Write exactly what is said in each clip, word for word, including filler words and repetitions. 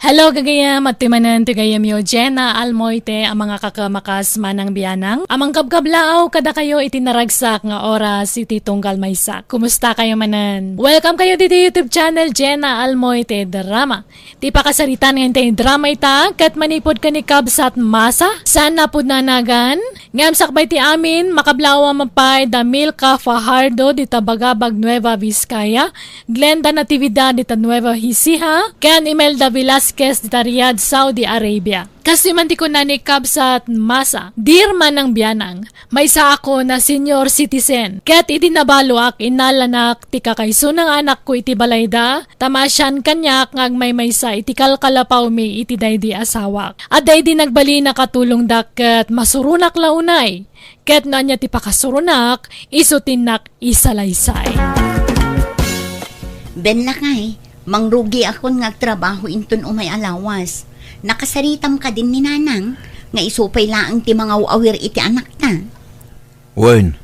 Hello, gagayam, at timanan ti gayamyo, Jenna Almoite, a mangakakamakas manang bianang, a mangkabkablaaw kadakayo iti naragsak nga oras iti tunggal maysak. Kumusta kayo manen? Welcome kayo diti YouTube channel, Jenna Almoite Drama. Ti pakasaritan nga intay drama ita, ket manipud ken ni Kabsat Masa, saan a pudno a nagan, ngem sakbay ti amin, makablaaw a mapay da Milka Fajardo dita Bagabag, Nueva Vizcaya, Glenda Natividad dita Nueva Ecija, ken Imelda Velasquez dita Riyadh, Saudi Arabia. Kastoy man ti kuna ni Kabsat Masa, Dear Manang Bianang, maysaakon a senior citizen, ket idi nabaloak, innalanak ti kakaisuna nga anakko iti balayda, ta maasian kaniak nga agmaymaysa iti kalkalapawmi iti daydi asawak. Adda idi nagbalin a katulongda ket masuronak la unay. Ket no ania ti pakasuronak, isu ti innak isalaysay. Ben lakay, mangrugiakon nga agtrabaho inton umay a lawas. Nakasaritam kadin ni Nanang, nga isu pay laeng ti mangaw-awir iti anakta. Wen,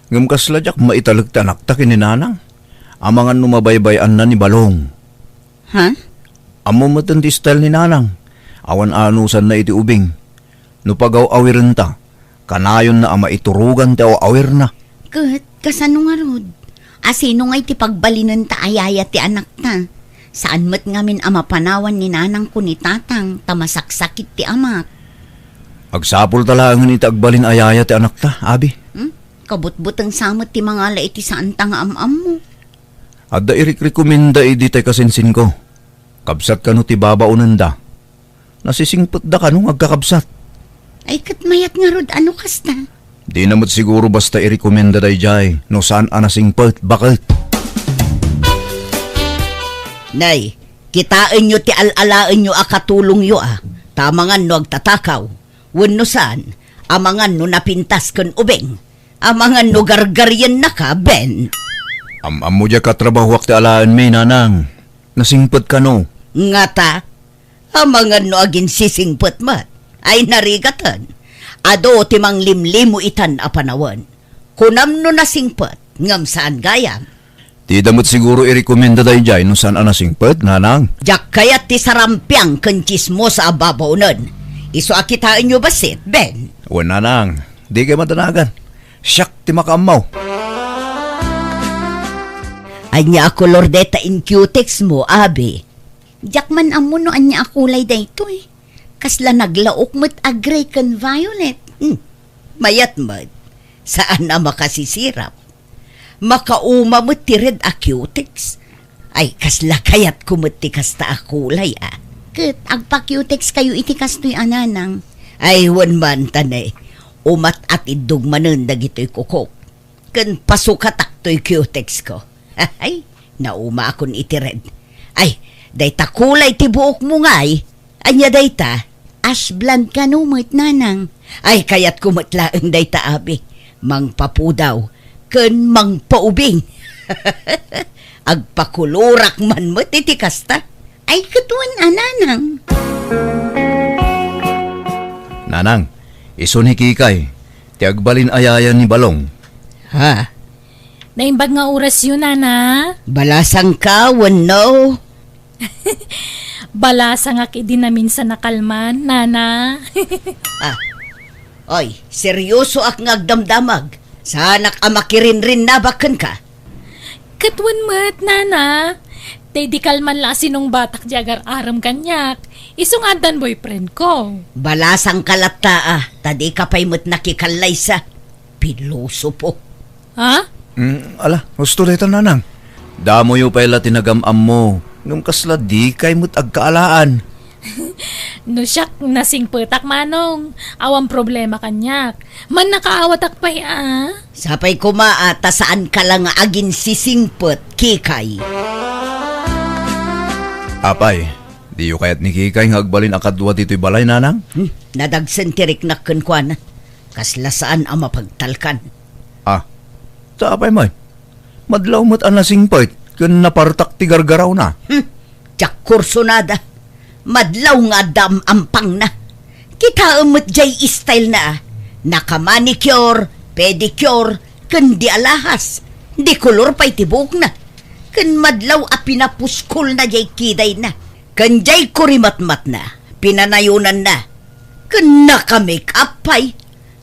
ngem kasla diak maitalek ti anakta ken ni Nanang. Amangan no mabaybay-anna ni Balong. Ha? Ammo met ti style ni Nanang. Awan anusanna iti ubing. No pagaw-awirenta, kanayonna a maiturogan ti aw-awirna. Ket, kasano ngarud? Asino ngay ti pagbalinenta a yaya ti anakta? Saan met ngamin a mapanawan ni Nanangko ni Tatang ta masaksakit ti amak. Agsapulta laengen iti agbalin a yaya ti anakta, abi. Hmm? Kabutbuteng sa met ti mangala iti saanta nga am-ammo. Adda irikrekomenda idi tay kasinsinko. Kabsat kano ti babaonenda. Nasisingpetda kano nga agkakabsat. Ay, ket mayat ngarud a no kasta. Dina met siguro basta irekomenda daydiay no saan a nasingpet. Baket? Nay, kitaenyo ti al-alaenyo a katulongyo a, ta amangan no agtatakaw, wenno saan, amangan no napintas ken ubing, amangan no gargariennaka, Ben. Am-ammo diay katrabahoak ti alaenmi, Nanang. Nasingpet kano? Ngata, amangan no aginsisingpet met. Ay narigaten. Adu ti manglimlimo itan a panawen. Kunam no nasingpet, ngem saan gayam. Dida met siguro irekomenda daydiay no saan a nasingpet, Nanang. Diak kayat ti sarampiang ken tsismosa a babaonen. Isu a kitaenyo bassit, Ben. Wen, Nanang, dikay madanagan. Siak ti makaammo. Ania a kolor dayta in cutex mo, abi? Diak man ammo no ania a kulay daytoy. Kasla naglaok met a gray ken violet. Hmm. Mayat met. Saan a makasisirap. Makauma met ti red a cutex. Ay, kasla kayatko met ti kasta a kulay, a. Ket agpa-cutex kayo iti kastoy a, Nanang. Ay, wen man, ta ne. Umat-atiddog manen dagitoy kukok. Ken pasukatak toy cutex ko. Ay, naumaakon iti red. Ay, dayta kulay ti buokmo ngay. Ania dayta? Ash blonde kano met, Nanang? Ay, kayatko met laeng dayta, abi. Mangpapudaw ken mangpaubing. Agpakolorak man met iti kasta. Ay, ket wen a, Nanang. Nanang, isu ni Kikay, ti agbalin a yaya ni Balong. Ha? Naimbag nga orasyo, Nana? Balasangka wenno? Balasangak idi naminsan a kalman, Nana. Ah. Oy, seryosoak nga agdamdamag. Saanak a makirinrinnabak kenka. Ket wen met, Nana. Daydi kalman la a sinungbatak ti agar-arem kaniak. Isu nga addan boyfriend ko. Balasangka latta a, ta dika pay met nakikallaysa. Pilosopo. Ha? Mm, ala, husto dayta, Nanang. Damoyo pay la ti nagam-ammo, ngem kasla dikay met agkaalaan. No siak, nasingpetak, Manong. Awan problema kaniak. Mannakaawatak pay a. Sapay koma a ta saanka la nga aginsisingpet, Kikay. Apay, diyo kayat ni Kikay nga agbalin a kadua ditoy balay, Nanang? Hmm, nadagsen ti riknak kenkuana. Kasla saan a mapagtalkan. Ah, ta apay met? Madlaw met a nasingpet ken napartak ti gargarawna. Hmm, diak kursonada. Madlaw nga adda am-ampangna. Kitaem met diay style na, a. Naka-manicure, pedicure, ken di alahas. Di kolor pay ti buokna. Ken madlaw a pinapuskolna diay kidayna. Ken jay kurimatmatna, pinanayonanna. Ken naka-make up pay,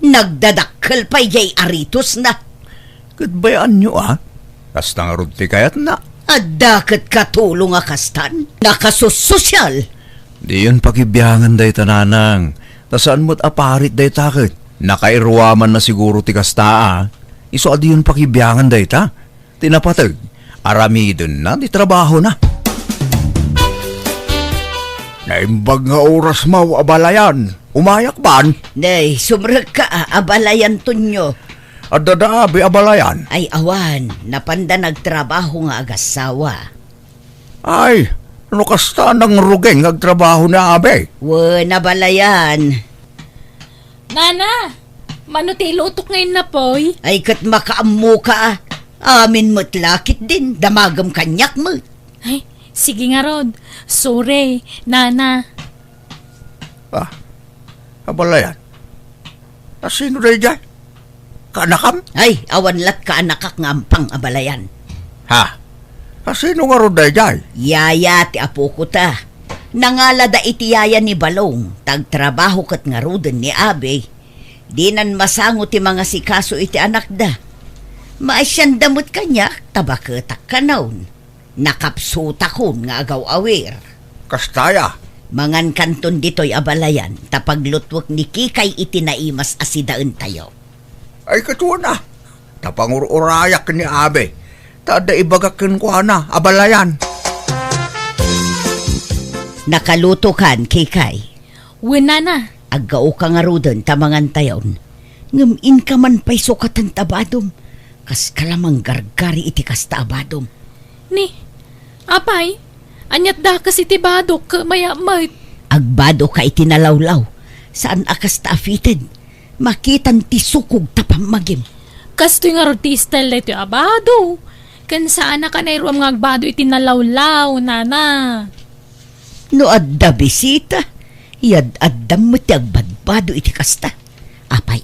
nagdadakkel pay jay aritosna. Ket bay-anyo, a? Kasta ngarud ti kayatna. Adda ket katulong a kastan, nakasussosyal. Diyon pakibiangan dayta, nanang. Ta saan met a parit dayta ket. Nakairuamanna siguro ti kasta, a. Isu a diyon pakibiangan dayta. Ti napateg, aramidenna ti trabahona. Naimbag nga orasmo, abalayan. Umayak ban? Nay, sumrekka, a, abalayan Tonyo. Adda da abi abalayan? Ay, awan. Napanda nagtrabaho nga agassawa. Ay, no kasta, nangruging nga agtrabaho ni abi. Wen, abalayan. Nana, mano ti ilutok nga innapoy? Ay, ket makaammoka, a. Amin met la ketdin, damagem kaniak met. Ay, sige ngarud. Sorry, Nana. Ah, abalayan. A, sino daydiay? Kaanakam? Ay, awan lat kaanakak nga ampang, abalayan. Ha? A, sino ngarud daydiay? Yaya ti apoko ta. Nangalada iti yaya ni Balong, ta agtrabaho ket ngaruden ni abi. Dinan masango ti mangasikaso iti anakda. Maasianda met kaniak, ta baketak kanayon. Nakapsutakon nga agaw-awir. Kasta aya? Mangankanton ditoy abalayan, ta paglutuek ni Kikay iti naimas a sidaentayo. Ay, ket wen a. Ta pangur-urayak ni abi. Ta adda ibagak kenkuana, abalayan. Nakalutokan, Kikay? Wen, Nana. Aggaoka ngaruden ta mangantayon. Ngem inka man pay sukaten ta badom. Kaska la manggargari iti kasta a badom. Ni, apay, aniat dakes iti badok ket mayat met? Agbadoka iti nalawlaw. Saan a kasta a fitted. Makitan ti sukog ta pammagim. Kastoy ngarud ti style daytoy a bado. Ken saanak a nairuam nga agbado iti nalawlaw, Nana. No adda bisita, yad-addam met ti agbadbado iti kasta. Apay,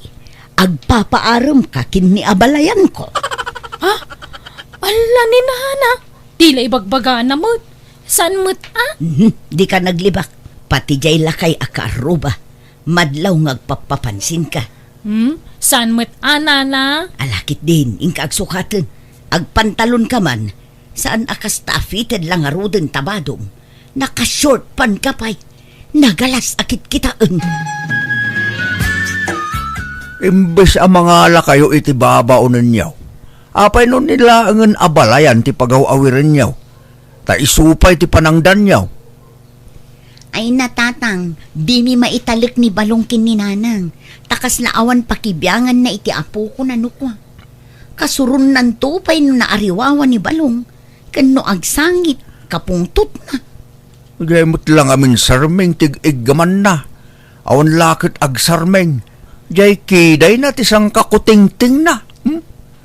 agpapaaremka ken ni abalayanko. Ha? Alla ni Nana, ti la ibagbagana met. Saan met a? Mhm, dika naglibak. Pati jay lakay a kaarruba. Madlaw nga agpappapansinka. Hmm? Saan met a, Nana? Ala ketdin, inka agsukaten. Agpantalonka man. Saan a kasta a fitted la ngaruden ta badom. Naka-short pant ka pay. Nagalas a kitkitaen. Imbes a mangalakayo iti babaonenyo, apay no ni laengen abalayan ti pagaw-awirenyo, ta isu pay ti panangdanyo? Ay na, Tatang, dimi maitalek ni Balong ken ni Nanang, ta kasla awan pakibianganna iti apokon a nukua. Kasuronnanto pay no naariwawa ni Balong, ken no agsangit, kapungtotna. Diay met la ngamin sarming ti ig-iggamanna. Awan la ket agsarming. Diay kidayna ti sangkakutingtingna. Hmm?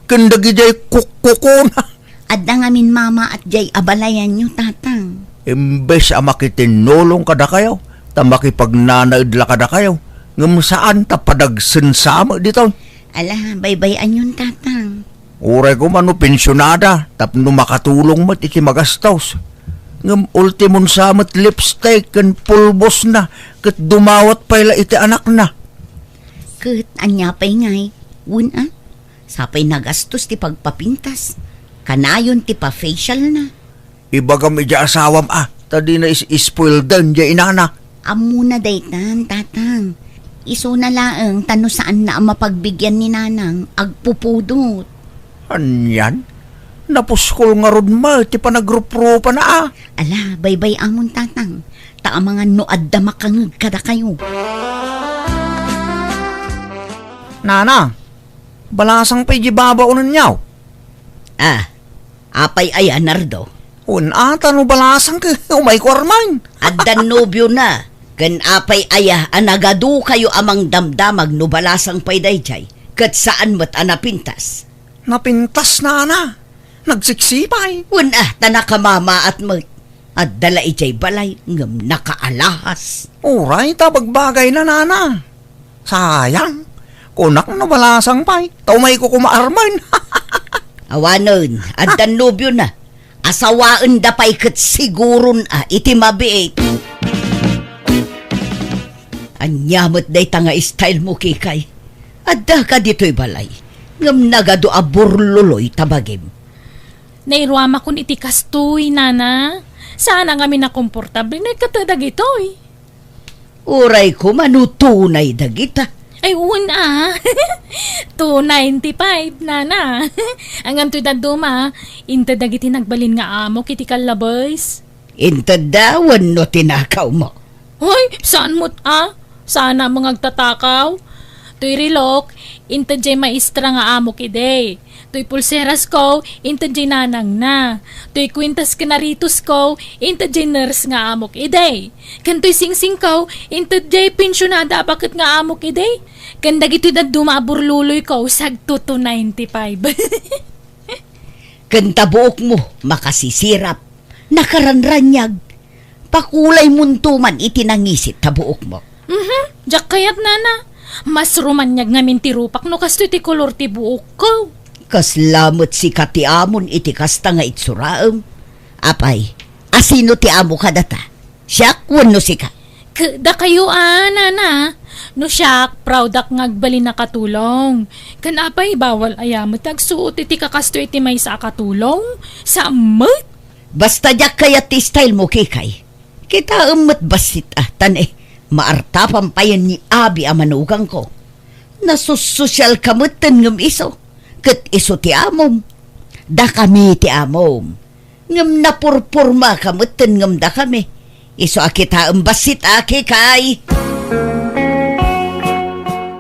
Ken dagidiay kukkukona. Adda ngamin mamaat diay abalayanyo, Tatang. Imbes a makitinnulong kadakayo, ta makipagnanaed la kadakayo, ngem saan ta padagsensa met ditoy. Ala, baybay-anyon, Tatang. Uray koma no pensionada tapno makatulong met iti magastos. Ngem ultimonsa met lipstick ken pulbosna ket dumawat pay la iti anakna. Ket ania pay ngay? Wen a? Sapay nagastos ti pagpapintas. Kanayon ti pa-facialna. Ibagam idiay asawam a, ta dina is-, ispoildan diay inana. Ammona daytan, Tatang. Isuna laeng ta no saanna a mapagbigian ni Nanang, agpupudot. Anian? Napuskol ngarud met ti panagrupropana a. Ala, baybay-amon, Tatang. Ta amangan no adda makangeg kadakayo. Nana, balasang pay di babaonenyo. Ah, apay aya, Nardo? Wen a, ta no balasang ket umayko arman. Addan nobiona, ken apay aya a nagadukayo a mangdamdamag no balasang pay daydiay, ket saan met a napintas? Napintas, Nana. Nagsiksipay. Wen a, ta nakamamaat met. Adda la idiay balay ngem nakaalahas. Uray ta bagbagayna, Nana. Sayang. Kunak no balasang pay, ta umayko koma armen. Awanen, addan nobiona. Asawaenda pay ket siguron a iti mabiit. Ania met dayta nga style mo, Kikay? Addaka ditoy balay, ngem nagadu a burluloy ta bagim. Nairuamakon iti kastoy, nana. Saan a ngamin a komportable no ikkato dagitoy. Uray koma no tunay dagita. Ay, wen a. Two ninety-five, nana. Ngantoy dadduma, inted dagiti nagbalin nga amok iti kallabes. Intedda wenno tinakawmo? Hoy, saan met a? Saan a nga agtatakaw? Toy relok, inted jay maestra nga amok idi. Toy pulserasko, inted jay nanangna. Toy kwintas ken aritosko, inted jay nurse nga amok idi. Ken toy singsingko, inted jay pensionada a baket nga amok idi. Ken dagitoy dadduma a burluloyko, sagto two ninety-five. Ken ta buokmo, makasisirap, nakaranraniag. Pakulaymonto man iti nangisit ta buokmo. Mhm, diak kayat, nana. Mas rumaniag ngamin ti rupak no kastoy ti kolor ti buokko. Kasla met sika ti amon iti kasta nga itsuraem. Apay, asino ti amo kadata? Siak wenno sika? K-, dakayo a, nana. No siak, proudak nga agbalin a katulong. Ken apay, bawal aya met ti agsuot iti kakastoy iti maysa a katulong? Saan met? Basta diak kayat ti style mo, Kikay. Kitaem met bassit a, tan, eh, maartapan payen ni abi a manugangko. Nasussosyal ka metten ngem isu, ket isu ti amom. Dakami ti amom. Ngem napurpurma ka metten ngem dakami. Isu a kitaem bassit a, Kikay.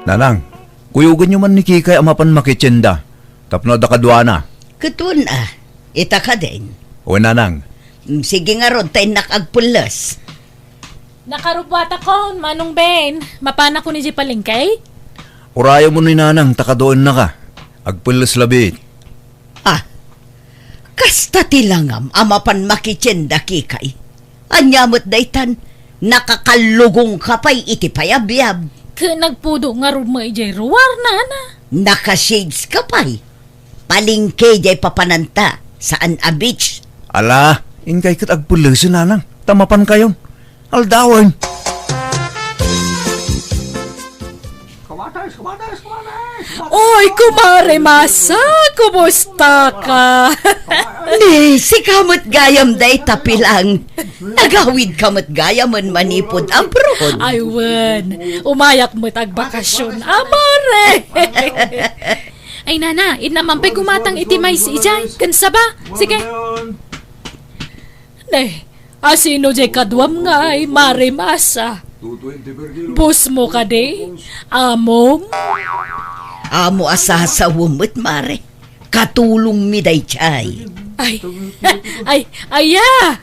Nanang, kuyogenyo man ni Kikay a mapan makitienda tapno adda kaduana. Ket wen a, ita kadin. Wen, nanang. Mm, sige ngarud, ta innak agpelles. Nakarubbuatakon, Manong Ben. Mapanakon idiay palengke? Urayamon ni nanang ta kaduennaka. Agpelles labi. Ah, kasta ti langam a mapan makitienda, Kikay. Ania met daytan, nakakallugong ka pay iti payabyab. Ket nagpudo ngarud met idiay ruar, nana. Naka-shades ka pay. Palengke diay papananta, saan a beach. Ala, inkay ket agpellesen, nanang, ta mapankayon. Aldawen. Oy, Kumare Masa, kumusta ka? Ni, sika met gayam dayta pilang. Nagawid ka met gayamen manipud abroad. Ay, wen. Umayak met agbakasyon, a, mare. Ay, nana, inna man pay gumatang iti mais idiay, ken saba. Sige. Ne, asino diay kaduam ngay, Mare Masa? Boss mo kadi? Amom? Amo a sasawem met, Mare. Katulongmi daydiay. Ay, ay, aya!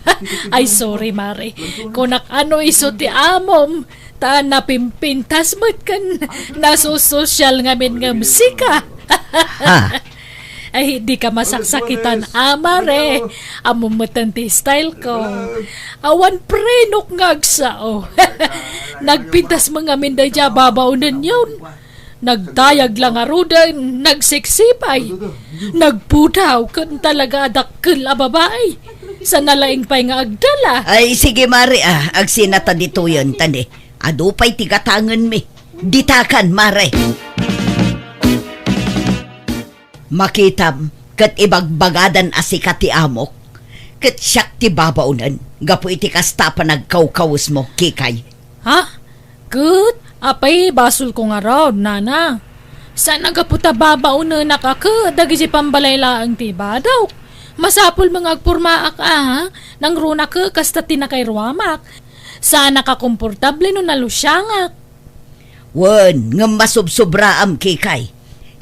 Ay, sorry, Mare. Kunak ano isu ti amom, ta napimpintas met ken nasusosyal ngamin ngem sika. Ha? Ay, di ka masaksakitan, a, Mare. Amo metten ti style ko. Awan prenok nga agsao. Nagpintas met ngamin daydiay a babaonenyon. Nagdayag la ngaruden, nagseksipay. Nagpudaw ken talaga a dakkel a babai. Sana laeng pay nga agdala. Ay, sige, Mare, a. Agsinata ditoyen, ta ne, adu pay ti gatangenmi. Ditakan, Mare. Makitam, ket ibagbagadan a sika ti amok, ket siak ti babaonen gapu iti kasta a panagkawkawesmo, Kikay. Ha? Ket apay basolko ngarud, nana? Saan a gapu ta babaonenak a ket dagiti pambalay laeng ti ibadawko. Masapul met nga agpormaak a, ha? Nangruna ket kasta ti nakairuamak. Saanak a komportable no nalusiangak. Wen, ngem masubsobraam, Kikay.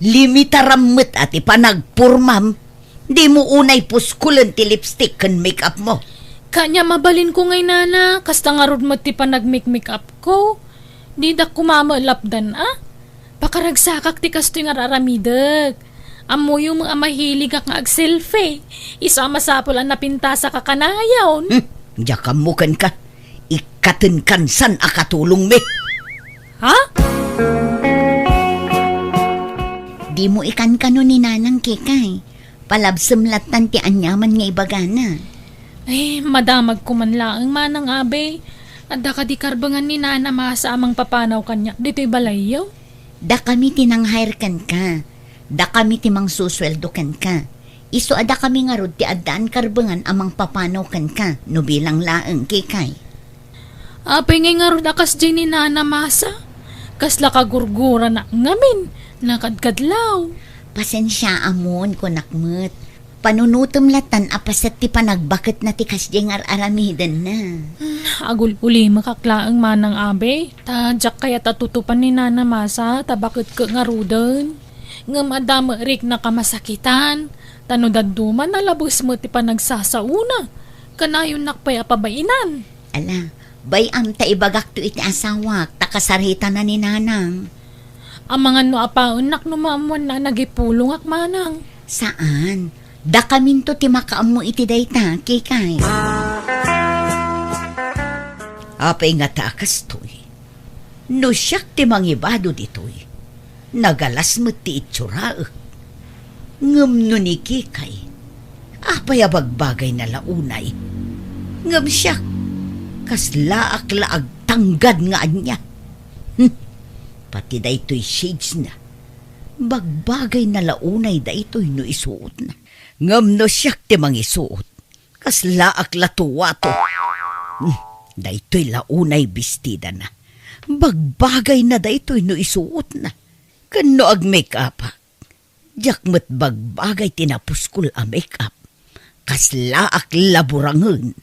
Limitaram met a ti panagpormam. Dimo unay puskolen ti lipstick ken make-up mo. Kanya mabalinko ngay, nana, kasta ngarud met ti panagmake-make-up ko. Didak koma met lapdan a. Pakaragsakak ti kastoy nga ar-aramidek. Ammoyo met a mahiligak nga ag-selfie. Isu a masapul a napintasak a kanayon. Hmm, diak ammo kenka. Ikkatenkan san a katulongmi. Ha? Dimo ikankano ni Nanang, Kikay. Palabsem lattan ti aniaman nga ibagana. Ay, madamagko man laeng, Manang Abe. Adda kadi karbengan ni Nana Masa a mangpapanaw kaniak ditoy balayyo? Dakami ti nang-hire kenka. Dakami ti mangsusueldo kenka. Isu a dakami ngarud ti addaan karbengan a mangpapanaw kenka, no bilang laeng, Kikay. Apay ngay ngarud a kasdiay ni Nana Masa? Kasla kagurgurana ngamin, nakadkadlaw. Pasensia, ammon, kunak met. Panunotem latan a paset ti panagbaketna ti kasdiay nga ar-aramidenna. Hmm, agul-ulimek laeng manang abi, ta diak kayat a tutupan ni Nana Masa ta baketko ngaruden. Ngem adda met riknak a masakitan, ta no dadduma, nalabes met ti panagsasaona. Kanayonnak pay a pabainan. Ala, bay-am ta ibagakto iti asawak, ta kasaritana ni Nanang. Amangan no apaennak no maammoanna a nagipulongak, manang. Saan. Dakaminto ti makaammo iti dayta, Kikay. Apay ngata a kastoy? No siak ti mangibado ditoy, nagalas met ti itsurak. Ngem no ni Kikay, apay a bagbagayna la unay? Ngem siak, kaslaak la agtanggad nga ania. Hmm, pati daytoy shadesna, bagbagayna la unay daytoy no isuotna. Ngem no siak ti mangisuot, kaslaak la tuwato. Hmm, daytoy la unay bestidana. Bagbagayna daytoy no isuotna. Ken no ag-make-upak, diak met bagbagay ti napuskol a make-up. Kaslaak la burangen.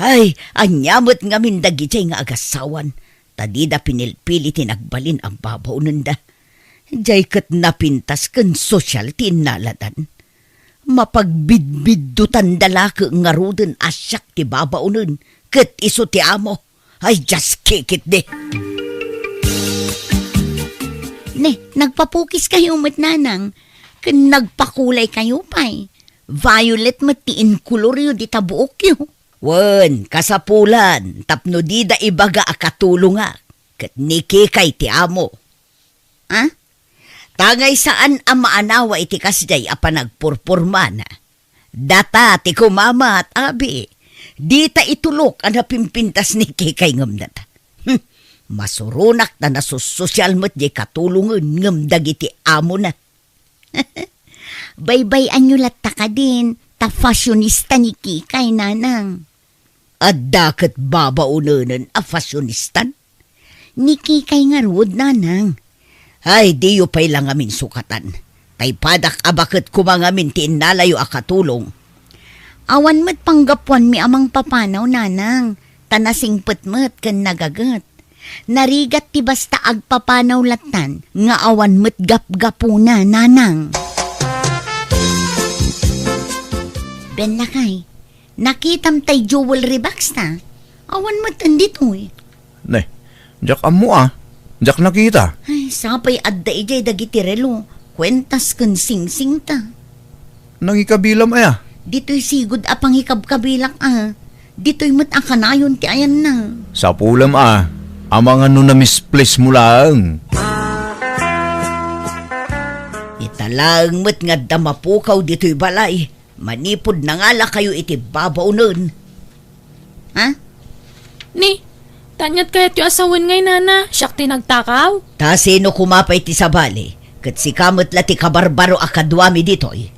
Ay, ania met ngamin dagidiay nga agasawan, ta dida pinilpili ti nagbalin a babaonenda. Diay ket napintas ken sosyal ti innaladan. Mapagbidbiddutanda la ket ngaruden a siak ti babaonen ket isu ti amo. Ay, just kick it, di. Ne, nagpapukiskayo met, Nanang, ken nagpakulaykayopay. Violet met ti inkoloryo dita buokyo. Wen, kasapulan, tapno dida ibaga a katulongak, ket ni Kikay ti amo. Ha? Tangay saan a maanawa iti kasdiay a panagpurpurmana. Data ti kumamat, abi. Dita itulok a napimpintas ni Kikay ngem data. Hmm. Masuronak ta nasussosyal met diay katulongen ngem dagiti amona. Baybay-anyo latta kadin, ta fashionista ni Kikay, Nanang. Adda ket babaonenen a fashionistan? Ni Kikay ngarud, Nanang. Ay, diyo pay la ngamin sukatan. Tay padak a baket koma ngamin ti innalayo a katulong. Awan met panggapuanmi a mangpapanaw, Nanang, ta nasingpet met ken nagaget. Narigat ti basta agpapanaw lattan nga awan met gapgapuna, Nanang. Ben, lakay, nakitam tay jewelry box ta? Awan met ditoy. Ne, diak ammo a. Diak nakita. Ay, sapay adda idiay dagiti relo, kuentas ken singsing ta. Nangikabilam aya? Ditoy sigud a pangikabkabilak a. Ditoy met a kanayon ti ayanna. Sapulem a, amangan no na-misplace mo laeng. Ita laeng met nga adda mapukaw ditoy balay. Manipud nangalakayo iti babaonen. Ha? Ni, tanyat kayatyo a sawen ngay, Nana, siak ti nagtakaw? Ta sino koma pay ti sabali? Ket sika met la ti kabarbaro a kaduami ditoy.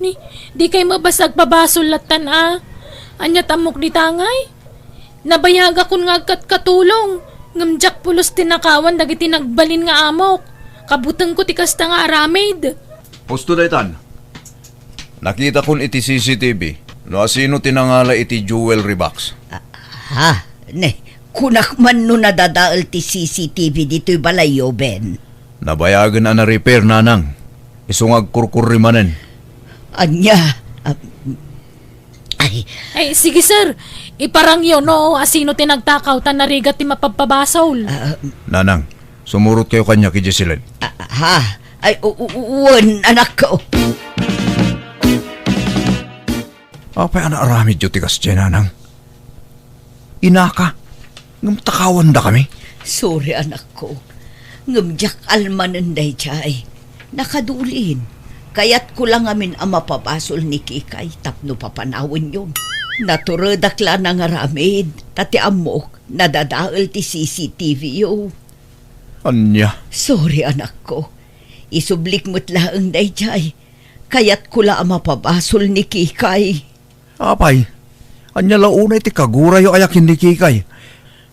Ni, di kay mabasa agpabasol lattan a. Anya tammok dita ngay? Nabayagakon nga agkatkatulong, ngem diak pulos tinakawan dagiti nagbalin nga amok. Kabutengko ti kasta nga aramid. Husto daytan. Nakitakon iti C C T V no asino ti nangala iti jewelry box. Ah, ha? Ne, kunak man no nadadael ti C C T V ditoy balayyo, Ben. Nabayagen a na-repair, Nanang. Isu nga agkurkurri manen. Ania? Ah, ay. Ay, sige, sir. Iparangyo no asino ti nagtakaw ta narigat ti mapabpabasol. Ah, Nanang, sumurot kayo kanya ki Jesselyn. Ah, ha? Ay, u-, u-, wen, anakko. Apay a naaramidyo ti kasdiay, Nanang? Inaka, ngem takawandakami? Sorry, anakko. Ngem diak almanen daydiay. Nakadulin. Kayatko la ngamin a mapabasol ni Kikay tapno papanawenyon. Naturedak la nangaramid, ta ti ammok, nadadael ti C C T V yo. Ania? Sorry, anakko. Isublik met laeng daydiay. Kayatko la a mapabasol ni Kikay. Apay, ania la unay ti kagurayo aya ken ni Kikay?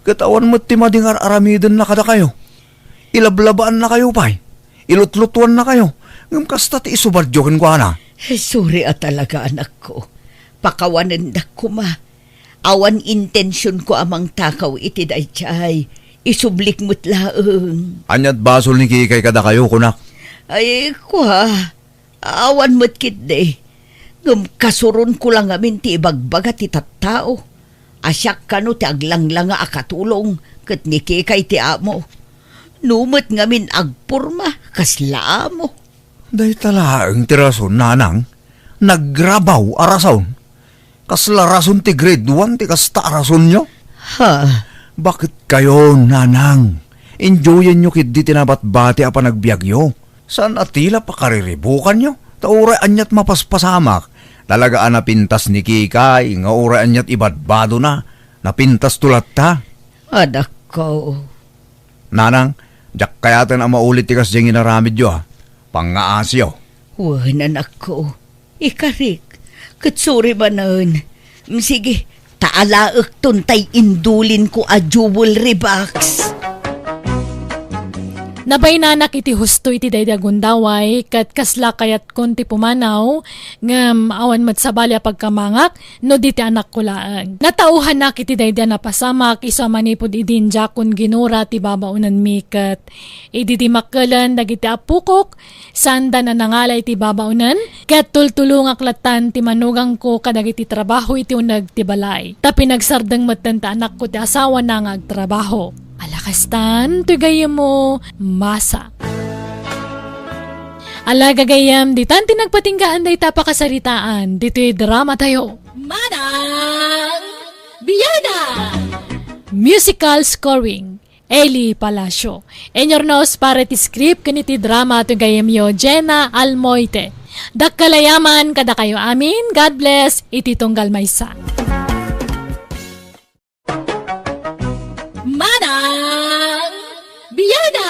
Ket awan met ti madi nga ar-aramidenna kadakayo. Ilablabaannakayo pay. Ilutlutuannakayo. Ngem kasta ti isubadyo kenkuana. Sorry a talaga, anakko. Pakawanendak koma. Awan intensionko a mangtakaw iti daydiay. Isublik met laeng. Ania't basol ni Kikay kadakayo, kunak? Ay, kua. Awan met ketdi. Ngem kasuronko la ngamin ti ibagbaga ti tattao. A siak kano ti aglanglanga a katulong ket ni Kikay ti amo. No met ngamin agporma, kasla amo. Dayta laeng ti rason, nanang. Nagrabaw a rason. Kasla rason ti grade one ti kasta a rasonyo? Ha? Bakit kayo, nanang? Enjoyenyo ketdi ti nabatbati a panagbiagyo. Saan a ti la pakariribukanyo? Ta uray ania't mapaspasamak. Talaga a napintas ni Kikay, nga uray ania't ibadbadona. Napintasto latta. Anakko. Nanang, diak kayaten a maulit ti kasdiay nga inaramidyo, a. Pangngaasiyo. Wen, anakko. Ikarik, ket sorry manen. Mm, sige, ta alaekton tay indulinko a jewelry box. Nabaynanak iti husto iti daydi a gundaway, ket kasla kayatkon ti pumanaw, ngem awan met sabali a pagkamangak no di ti anakko laeng. Natauhanak iti daydi a napasamak, isu a manipud idin diakon ginura ti babaonenmi, ket idi dimmakkelen dagiti appokok, saanda a nangala iti babaonen, ket tultulongak lattan ti manugangko kadagiti trabaho iti uneg ti balay. Ta pinagsardeng metten ti anakko ti asawana nga agtrabaho. Ala kastan, toy gayyemmo, masa. Ala gagayyem, ditan ti nagpatinggaan dayta a pakasaritaan, ditoy drama tayo. Manang Biana! Musical scoring. Eli Palacio. Inyurnos para iti script ken iti drama ti gayyemyo, Jenna Almoite. Dakkel a yaman kadakayo amin. God bless iti tunggal maysa. Manang Biana!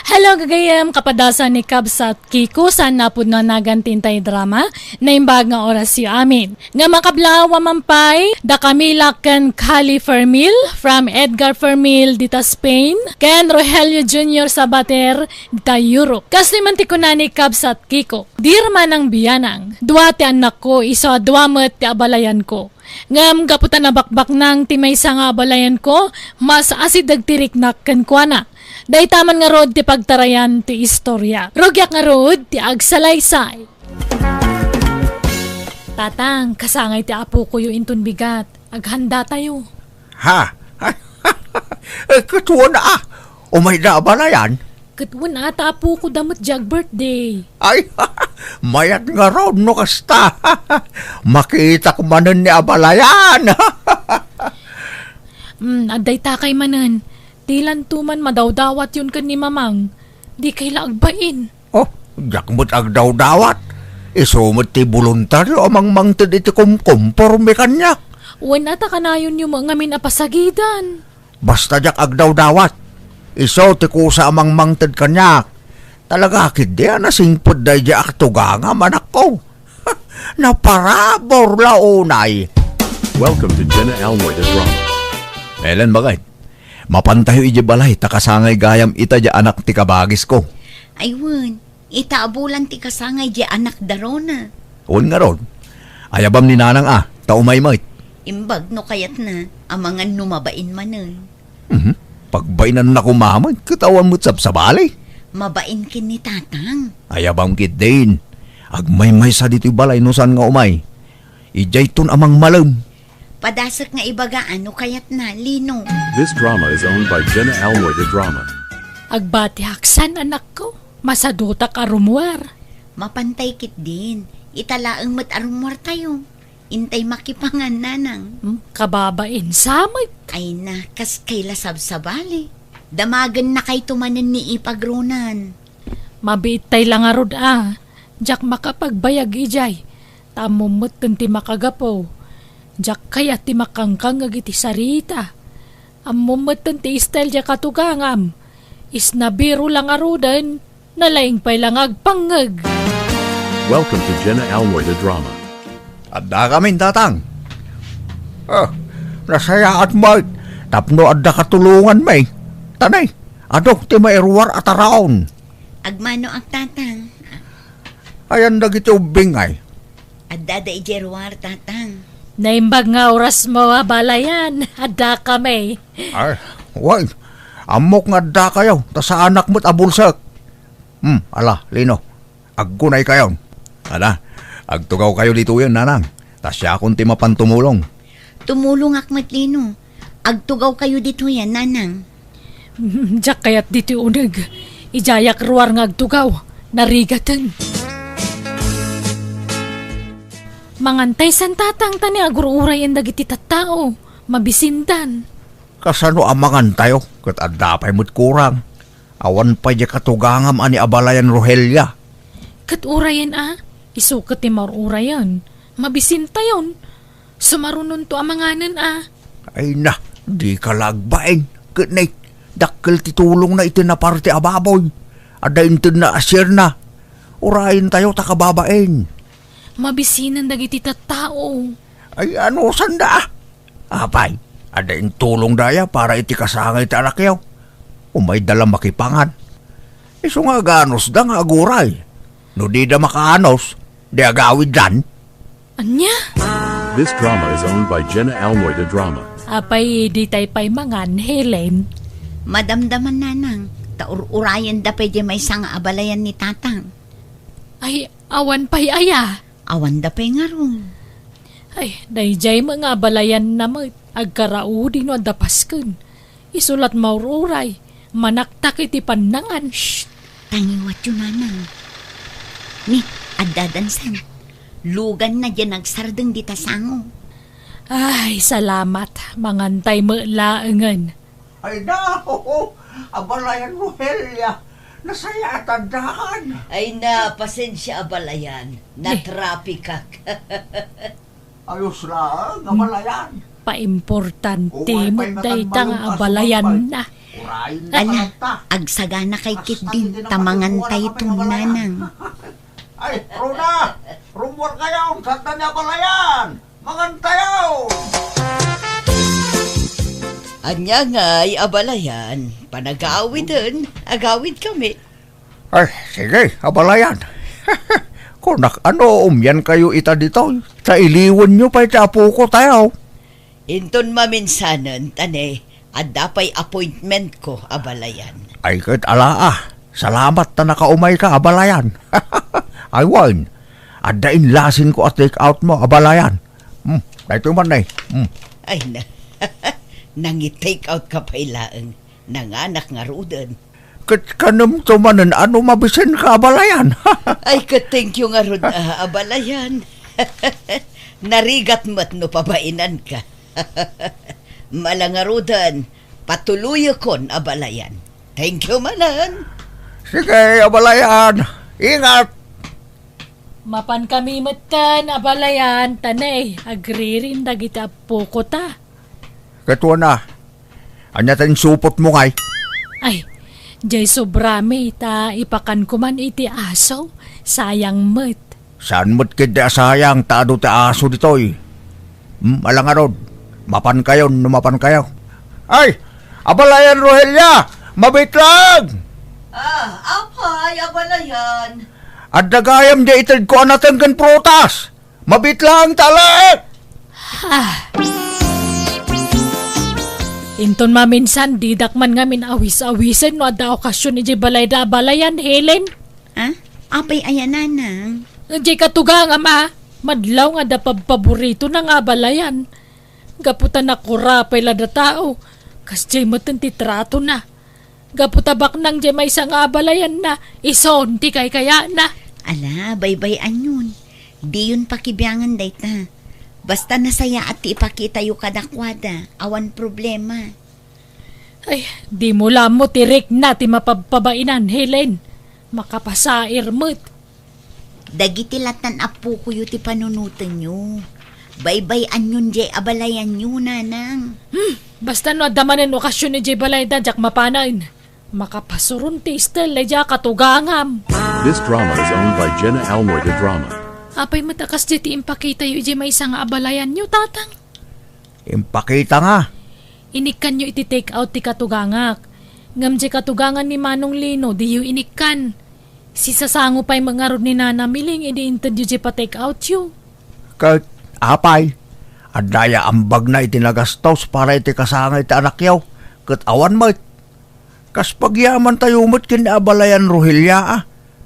Hello, gagayyem, kapadasan ni Kabsat Kiko, saan napudno a nagan ti intay drama, naimbag nga orasyo amin. Nga makablaw a mampay, dakami la ken Kali Fermil, from Edgar Fermil dita Spain, ken Rogelio Junior Sabater dita Europe. Kasdi man ti kuna ni Kabsat Kiko, "Dear Manang Bianang, dua ti annakko, isu a dua met ti abalayanko. Ngem gapu ta nabakbaknang ti maysa nga abalayanko, mas asideg ti riknak kenkuana. Dayta man ngarud ti pagtarayan ti istorya. Rugiak ngarud ti agsalaysay." Tatang, kasangay ti apokoyo inton bigat. Aghanda tayo. Ha? Eh, ket wen a. Umayda abalayan? Ket wen a, ta apoko da met diay ag-birthday. Ay, mayat ngarud no kasta. Makitak manen ni abalayan. Hmm, adda itakay manen. Dilanto man madawdawatyon ken ni Mamang. Dikay la agbain. Oh, diak met agdawdawat. Isu met ti boluntaryo a mangmangted iti kumkumporme kaniak. Wen a, ta kanayonyo met ngamin a pasagidan. Basta diak agdawdawat. Isu ti kusa a mangmangted kaniak. Talaga ketdi a nasingpet daydiay a tugangam, anakko. Naparabur la unay. Welcome to Jenna Almoy the Drama. Ellen, bakit? Mapantayo idiay balay, ta kasangay gayam ita diay anak ti kabagisko. Ay wen, ita a bulan ti kasangay diay anak da Rona. Wen ngarud, ayabam ni Nanang a, ta umay met. Imbag no kayatna, amangan no mabain manen. Mhm. Pagbainanna koma met, ket awan met sabsabali. Mabain ken ni Tatang. Ayabam ketdin. Agmaymaysa ditoy balay no saan nga umay. Idiayton a mangmalem. Padasek nga ibaga no kayatna, Lino. This drama is owned by Jenna Almoy the Drama. Agbatiak san, anakko. Masadutak a rummuar. Mapantay ketdin. Ita laeng met a rummuartayo. Intay makipangan, Nanang. Hmm, kababain sa met. Ay na, kaskay la sabsabali. Damagennakayto manen ni Ipag Ronan. Mabiittay la ngarud a. Diak makapagbayag idiay. Ta ammom metten ti makagapu. Diak kayat ti makangkangngeg iti sarita. Ammom metten ti style diay katugangam. Isnabiro la ngaruden, nalaing pay la nga agpangngeg. Welcome to Jenna Almoy the Drama. Adda kamin, Tatang. Ah, nasayaat met tapno adda katulonganmi. Tanay, adu ti mairuar a taraon. Agmanoak, Tatang. Ayan dagiti ubbing ay. Addada idiay ruar, Tatang. Naimbag nga orasmo, abalayan. Addakami. Ay, wen. Ammok nga addakayo, ta saanak met a bulsek. Hmm, ala, Lino. Agkunaykayon. Ala, agtugawkayo ditoyen, Nanang. Ta siakon ti mapan tumulong. Tumulongak met, Lino. Agtugawkayo ditoyen, Nanang. Diak kayat ditoy uneg. Idiayak ruar nga agtugaw. Narigaten. Mangantay san, Tatang, ta ni agur-urayen dagiti tattao. Mabisindan. Kasano a mangantayo? Ket adda pay met kurang. Awan pay diay katugangam a ni abalayan Rogelia. Ket urayen a, isu ket ti maur-urayen. Mabisintayon. Sumarunonto a manganen a. Ay na, dika la agbain. Ket nay, dakkel ti tulongna iti naparte a baboy. Adda intedna a share-na. Urayentayo ta kababain. Mabisinen dagiti tattao. Ay, ano sanda? Apay, adda intulongda aya para iti kasangay ti anakyo? Umayda la makipangan. Isu nga aganosda nga aguray. No dida makaanos, di agawiddan. Ania? This drama is owned by Jenna Almoy the Drama. Apay, ditay pay mangan, Helen? Madamdaman, Nanang. Ta ur-urayenda pay diay maysa nga abalayan ni Tatang. Ay, awan pay aya? Awanda pay ngarud. Ay, daydiay met nga abalayanna met, agkaraudi no adda pasken. Isu la ti maur-uray, manaktak iti pannangan. Shh! Tangiwatyo, Nanang. Ni, adda dansan. Luganna diay nagsardeng dita sango. Ay, salamat. Mangantay met laengen. Ay na, oo, abalayan Rogelia, nasayaat addan. Ay na, pasensia abalayan, natrapikak. Ayos lang, abalayan. Paimportante met dayta nga abalayan na. Ala, agsaganakay ketdin, ta mangantayton, Nanang. Ay, Rona, rummuarkayo, sanda ni abalayan. Mangantayo! Ania ngay, abalayan, panagawiden, agawidkami. Ay, sige, abalayan. Kunak, ano, umiankayo ita ditoy? Ta iliwenyo pay ti apoko tayo. Inton maminsanen, ta ne, adda pay appointmentko, abalayan. Ay, ket ala a. Salamat ta nakaumayka, abalayan. Ay, wen, adda inlasinko a take out mo, abalayan. Hmm, daytoy man, eh. Hmm. Ay na, nangi-take out ka pay laeng. Nanganak ngaruden. Ket kanemto manen a no mabisinka, abalayan. Ay, ket thank you ngarud, ah, abalayan. Narigat met no pabainanka. Ala ngaruden, patuloyekon, abalayan. Thank you manen. Sige, abalayan. Ingat. Mapankami metten, abalayan, ta ne, agririm dagiti apokota. Ket wen a, ania ti insupotmo ngay? Ay, diay sobrami, ta ipakanko man iti aso, sayang met. Saan met ketdi a sayang ta adu ti aso ditoy? Hmm, ala ngarud, mapankayon no mapankayo. Ay, abalayan Rogelia, mabitlang! Ah, apay, abalayan. Adda gayam diay itedko a nateng ken prutas. Mabitlang ta laeng! Ah. Inton maminsan, didak man ngamin awis-awisen no adda okasion idiay balayda, abalayan, Helen. Ah? Apay aya, Nanang? Diay katugangam a, madlaw nga adda pabpaboritona nga abalayan. Gapu ta nakurapay la da tao, kasdiay metten ti tratona. Gapu ta baknang diay maysa nga abalayanna, isun ti kaykayatna. Ala, baybay-anyon. Diyon pakibiangan dayta. Basta nasayaat ti ipakitayo kadakuada, awan problema. Ay, dimo la ammo ti rikna ti mapabpabainan, Helen. Makapasair met. Dagiti lattan a pukoyo ti panunotenyo. Baybay-anyon jay abalayanyo, nanang. Hmm, basta no adda manen okasion idiay balayda, diak mapanen. Makapasuron ti istel idiay katugangam. This drama is owned by Jenna Almoy de Drama. Apay met a kasdi ti impakitayo idiay maysa nga abalayanyo, tatang? Impakita nga. Inikkanyo iti take out ti katugangak. Ngem diay katugangan ni Manong Lino, diyo inikkan. Sisasango pay met ngarud ni Nana Miling idi intedyo diay pa-take outyo. Ket, apay, adda ya ambagna iti nagastos para iti kasangay ti anakyo, ket awan met. Kas pagyamantayo met ken ni abalayan Rogelia, a,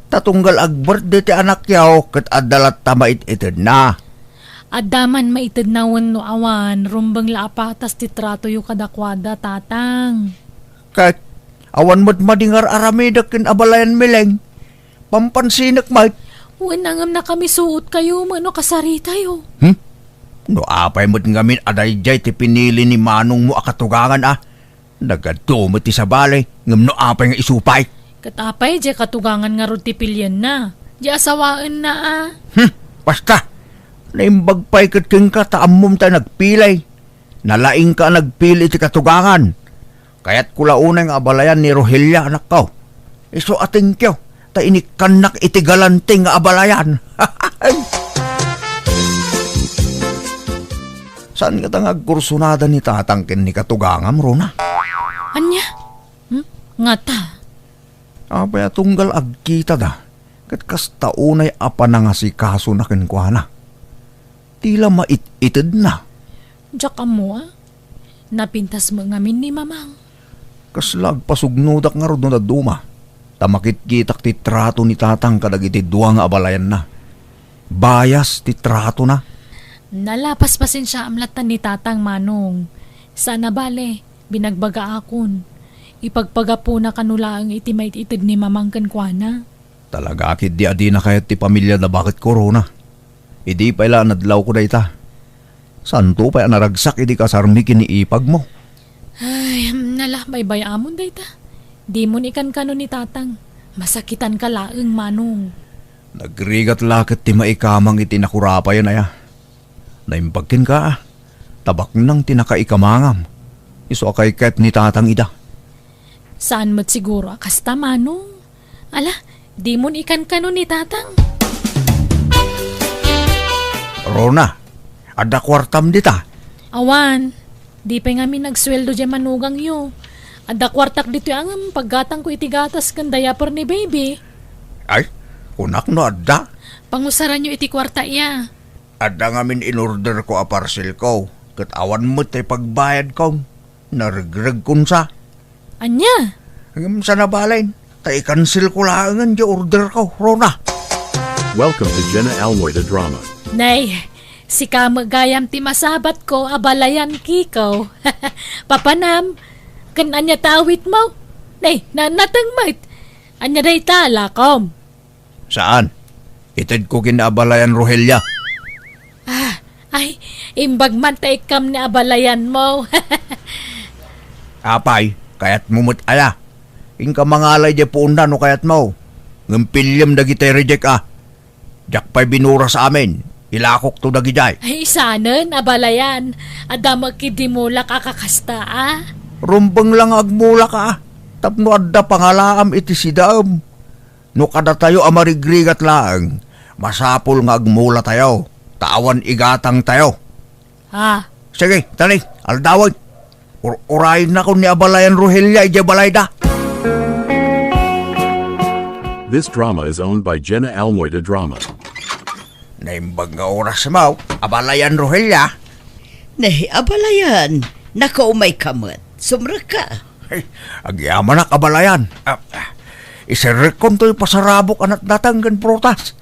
ta tunggal ag-birthday ti anakyo ket adda latta mait-itedna. Adda man maitedna wenno awan, rumbeng la a patas ti tratoyo kadakuada, tatang. Ket awan met madi nga ar-aramidek ken abalayan Miling. Pampansinek met. Wen, ngem nakamisuotkayo wenno kasaritayo. Hmm? No apay met ngamin a daydiay ti pinili ni manongmo a katugangan, a, nagadu met ti sabali, ngem no apay nga isu pay? Ket apay diay katugangan ngarud ti pilienna? Diay asawaenna, a. Hmm, basta. Naimbag pay ket kenka ta ammom ta nagpili. Nalaingka a nagpili iti katugangan. Kayatko la unay nga abalayan ni Rogelia, anakko. Isu a thank you, ta inikkannak iti galante nga abalayan. Saan ngata nga agkursunada ni tatang ken ni katugangam, Rona? Ania? Hmm? Ngata? Apay a tunggal agkitada, ket kasta unay a panangasikasona kenkuana. Ti la mait-itedna. Diak ammo, a. Napintas met ngamin ni Mamang. Kasla agpasugnodak ngarud no dadduma, ta makitkitak ti trato ni tatang kadagiti dua nga abalayanna. Bias ti tratona. Nala, paspasensiaam latta ni tatang, manong. Saan a bale, binagbagaakon. Ipagpagapona kano laeng iti mait-ited ni Mamang kenkuana. Talaga ketdi a dina kayat ti pamiliada baket korona. Idi pay la nadlawko dayta. Saanto pay a naragsak idi kasarmi ken ni ipagmo. Ay, nala, baybay-amon dayta. Dimon ikankano ni tatang. Masakitanka laeng, manong. Nagrigat la ket ti maikamang iti nakurapayen aya. Naimbag kenka, a. Tabaknang ti nakaikamangam. Isu a kaykayat ni tatang ida. Saan met siguro a kasta, manong. Ala, dimon ikankano ni tatang. Rona, adda kuartam dita? Awan, di pay ngamin nagsueldo diay manugangyo. Adda kuartak ditoy a ngem paggatangko iti gatas ken diaper ni baby. Ay, kunak no adda. Pangusaranyo iti kuarta iya. Adda ngamin inorderko a parcelko, ket awan met ti pagbayadko. Naregregkon sa. Ania? Ngem saan a bale, ta i-cancelko laengen ti orderko, Rona. Welcome to Jenna Almoy the Drama. Nay, sika met gayam ti masabatko, abalayan Kiko. Papanam, ken ania ti awitmo? Nay, na-, nateng met. Ania dayta, lakom? Saan? Itedko ken ni abalayan Rogelia. Ah, ay, imbag man ta ikkam ni abalayanmo. Apay, kayatmo met aya? Inka mangalay diay puonna no kayatmo. Ngem piliem dagiti reject a. Diak pay binuras amin. Ilakokto dagidiay. Ay, sanen, abalayan. Adda met ketdi mulak a kakasta, a? Rumbeng la nga agmulak, a. Tapno adda pangalaam iti sidaem. No kadatayo a marigrigat laeng, masapul nga agmulatayo, ta awan igatangtayo. Ah. Sige, tali, aldawen. Ur-urayennakon ni abalayan Rogelia idiay balayda. This drama is owned by Jenna Almoy de Drama. Naimbag nga orasmo, abalayan Rogelia. Nay, abalayan, nakaumayka met. Sumrekka. Ay, agyamanak, abalayan. Ah, ah, iserrekkon toy pasarabok a natnateng ken prutas.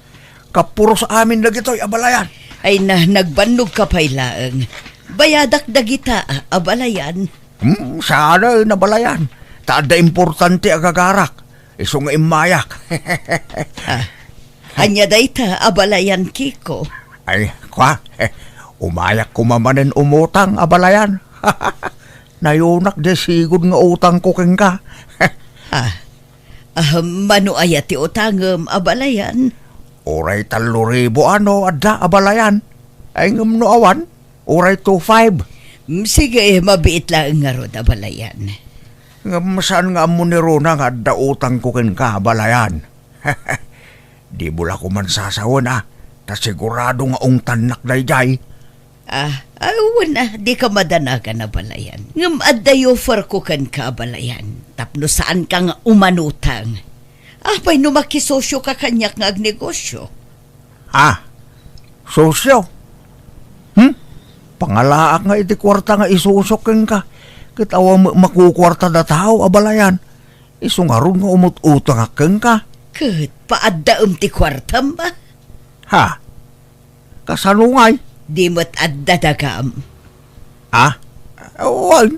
Kapuros amin dagitoy, abalayan. Ay na, nagbannogka pay laeng. Bayadak dagita, abalayan. Hmm, saan a nabalayan. Ta adda importante a gagarak. Isu nga immayak. Ah, ania dayta, abalayan Kiko? Ay, kwa, umayak koma manen umutang, abalayan. Nayunak diay sigud nga utangko kenka. Ah, ah, mano aya ti utangem, abalayan? Uray tallo ribu a no adda, abalayan. Ay, ngem no awan, uray two five. Mm, sige, mabiit laeng ngarud, abalayan. Ngem saan nga ammo ni Rona nga adda utangko kenka, abalayan. Dimo la koma sasawen, a, ta sigurado nga ungtannak daydiay. Ah, ah, wen a, dika madanagan, abalayan. Ngem adda i-offerko kenka, abalayan, tapno saanka nga umanutang. Apay no makisosioka kaniak nga agnegosio? Ah, sosio? Hmm? Pangalaak nga iti kuarta nga isosiok kenka, ket awan met makukuartada tao, abalayan. Isu ngarud nga umut-utangak kenka. Ket paaddaem ti kuartam, a? Ha? Kasano ngay? Di met adda dagam. Ah? Wen,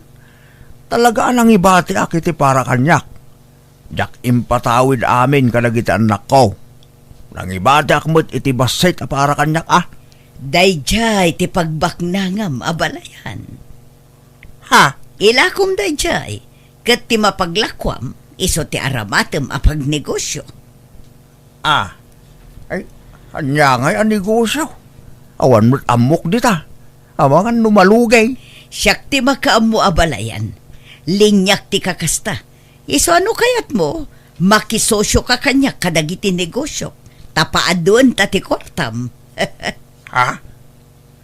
talaga a nangibatiak iti para kaniak. Diak impatawid amin kadagiti annakko. Nangibatiak met iti bassit a para kaniak, a. Daydiay ti pagbaknangam, abalayan. Ha? Ilakom daydiay, ket ti mapaglakuam, isu ti aramatem a pagnegosio. Ah. Ay, ania ngay a negosio? Awan met ammok dita. Amangan no malugay. Siak ti makaammo, abalayan. Liniak ti kakasta. Isu a no kayatmo, makisosioka kaniak kadagiti negosio. Ta paaduen ta ti kuartam. Ha?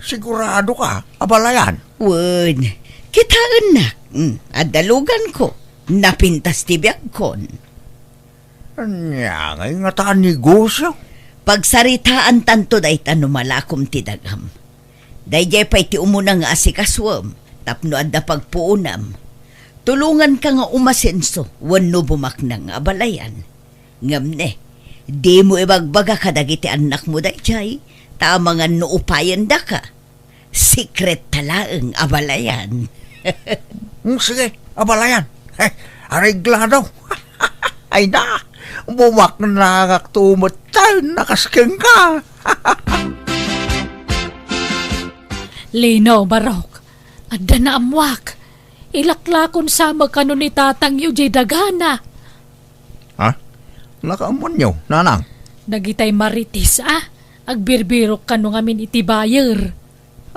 Sigurado ka, abalayan? Wen, kitaennak. Mm, adda luganko. Napintas ti biagkon. Ania ngay ngata a negosio? Pagsaritaantanto dayta no malakom ti dagam. Daydiay pay ti umuna nga asikasuem tapno adda pagpuonam. Tulonganka nga umasenso wenno bumaknang, abalayan. Ngem ne, dimo ibagbaga kadagiti annakmo daydiay, ta amangan no upayendaka. Secret ta laeng, abalayan. Mm, sige, abalayan. Eh, areglado. Ay na, bumaknangakto met ta, nakasken ka. Lino, Barok, adda naammoak. Ilaklakon sa met kano ni tatangyo diay dagana. Ha? Nakaammoanyo, nanang? Dagitay marites a, agbirbirok kano ngamin iti buyer.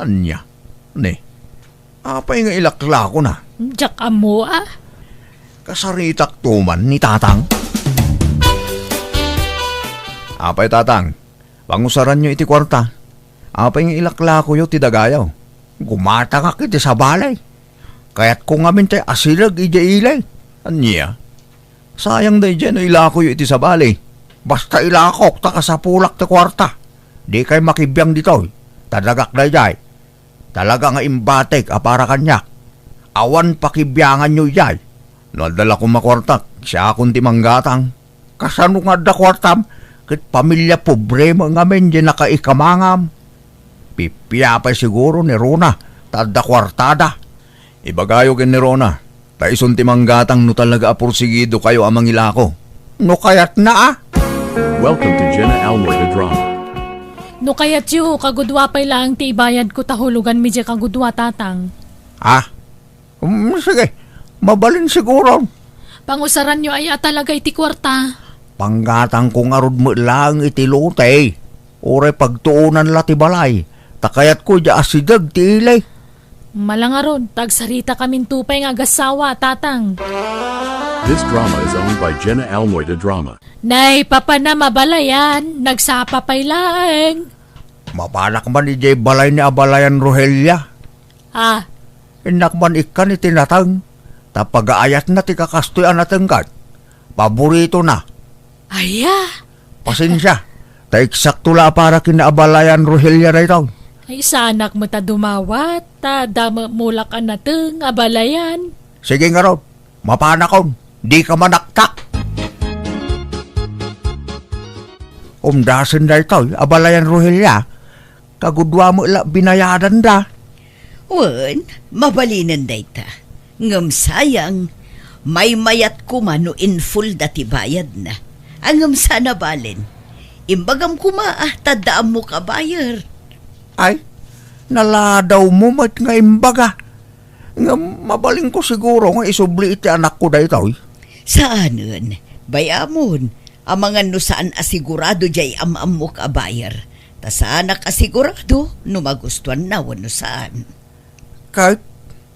Ania? Ne? Apay nga ilaklakona? Diak ammo a. Kasaritakto man ni tatang? Apay, tatang, pangusaranyo iti kuarta. Apay nga ilaklakoyo ti dagayo? Gumatangak iti sabali. Kayatko ngamin ti asideg idiay ili. Ania? Sayang daydiay no ilakoyo iti sabali. Basta ilakok ta kasapulak ti kuarta. Dikay makibiang ditoy. Ta dagak daydiay. Talaga nga imbatik a para kaniak. Awan pakibianganyo idiay. No adda la koma kuartak, siakon ti manggatang. Kasano nga adda kuartam? Ket pamilia pobre met ngamin diay nakaikamangam. Pipiapay siguro ni Rona ta adda kuartada. Ibagayo ken ni Rona, ta isun ti manggatang no talaga a porsigidokayo a mangilako. No kayatna a. Welcome to Jenna Almoy the Drama. No kayatyo, kagudua pay laeng ti ibayadko ta huloganmi diay kagudua, tatang. Ah, Mm, sige, mabalin siguro. Pangusaranyo aya talaga iti kuarta? Panggatangko ngarud met laeng iti lote. Uray pagtuonan la ti balay. Ta kayatko diay asideg ti ili. Malangaron, ta agsarita kaminto pay nga agassawa, tatang. This drama is owned by Jenna Almoy the Drama. Nay, papanam, abalayan, nagsapa pay laeng. Mapanak man idiay balay ni abalayan Rogelia. Ah. Innak man ikkan iti nateng, ta pagaayatna ti kakastoy a natengget. Paboritona. Aya? Pasensia, ta eksakto la a para ken ni abalayan Rogelia daytoy. Ay, saanak met a dumawat, ta adda met mulak a nateng, abalayan. Sige ngarud, mapanakon, dika manaktak. Umdasen daytoy, abalayan Rogelia. Kagudua met la binayadanda. Wen, mabalinen dayta. Ngem sayang, maymayat koma no in full da ti bayadna. A, ngem saan a balen. Imbagam koma a, ta adda ammok a buyer. Ay, naladawmo met nga imbaga. Ngem mabalinko siguro nga isubli iti anakko daytoy. Saanen, bay-amon. Amangan no saan a sigurado diay am-ammok a buyer. Ta saanak a sigurado no magustuanna wenno saan. Ket,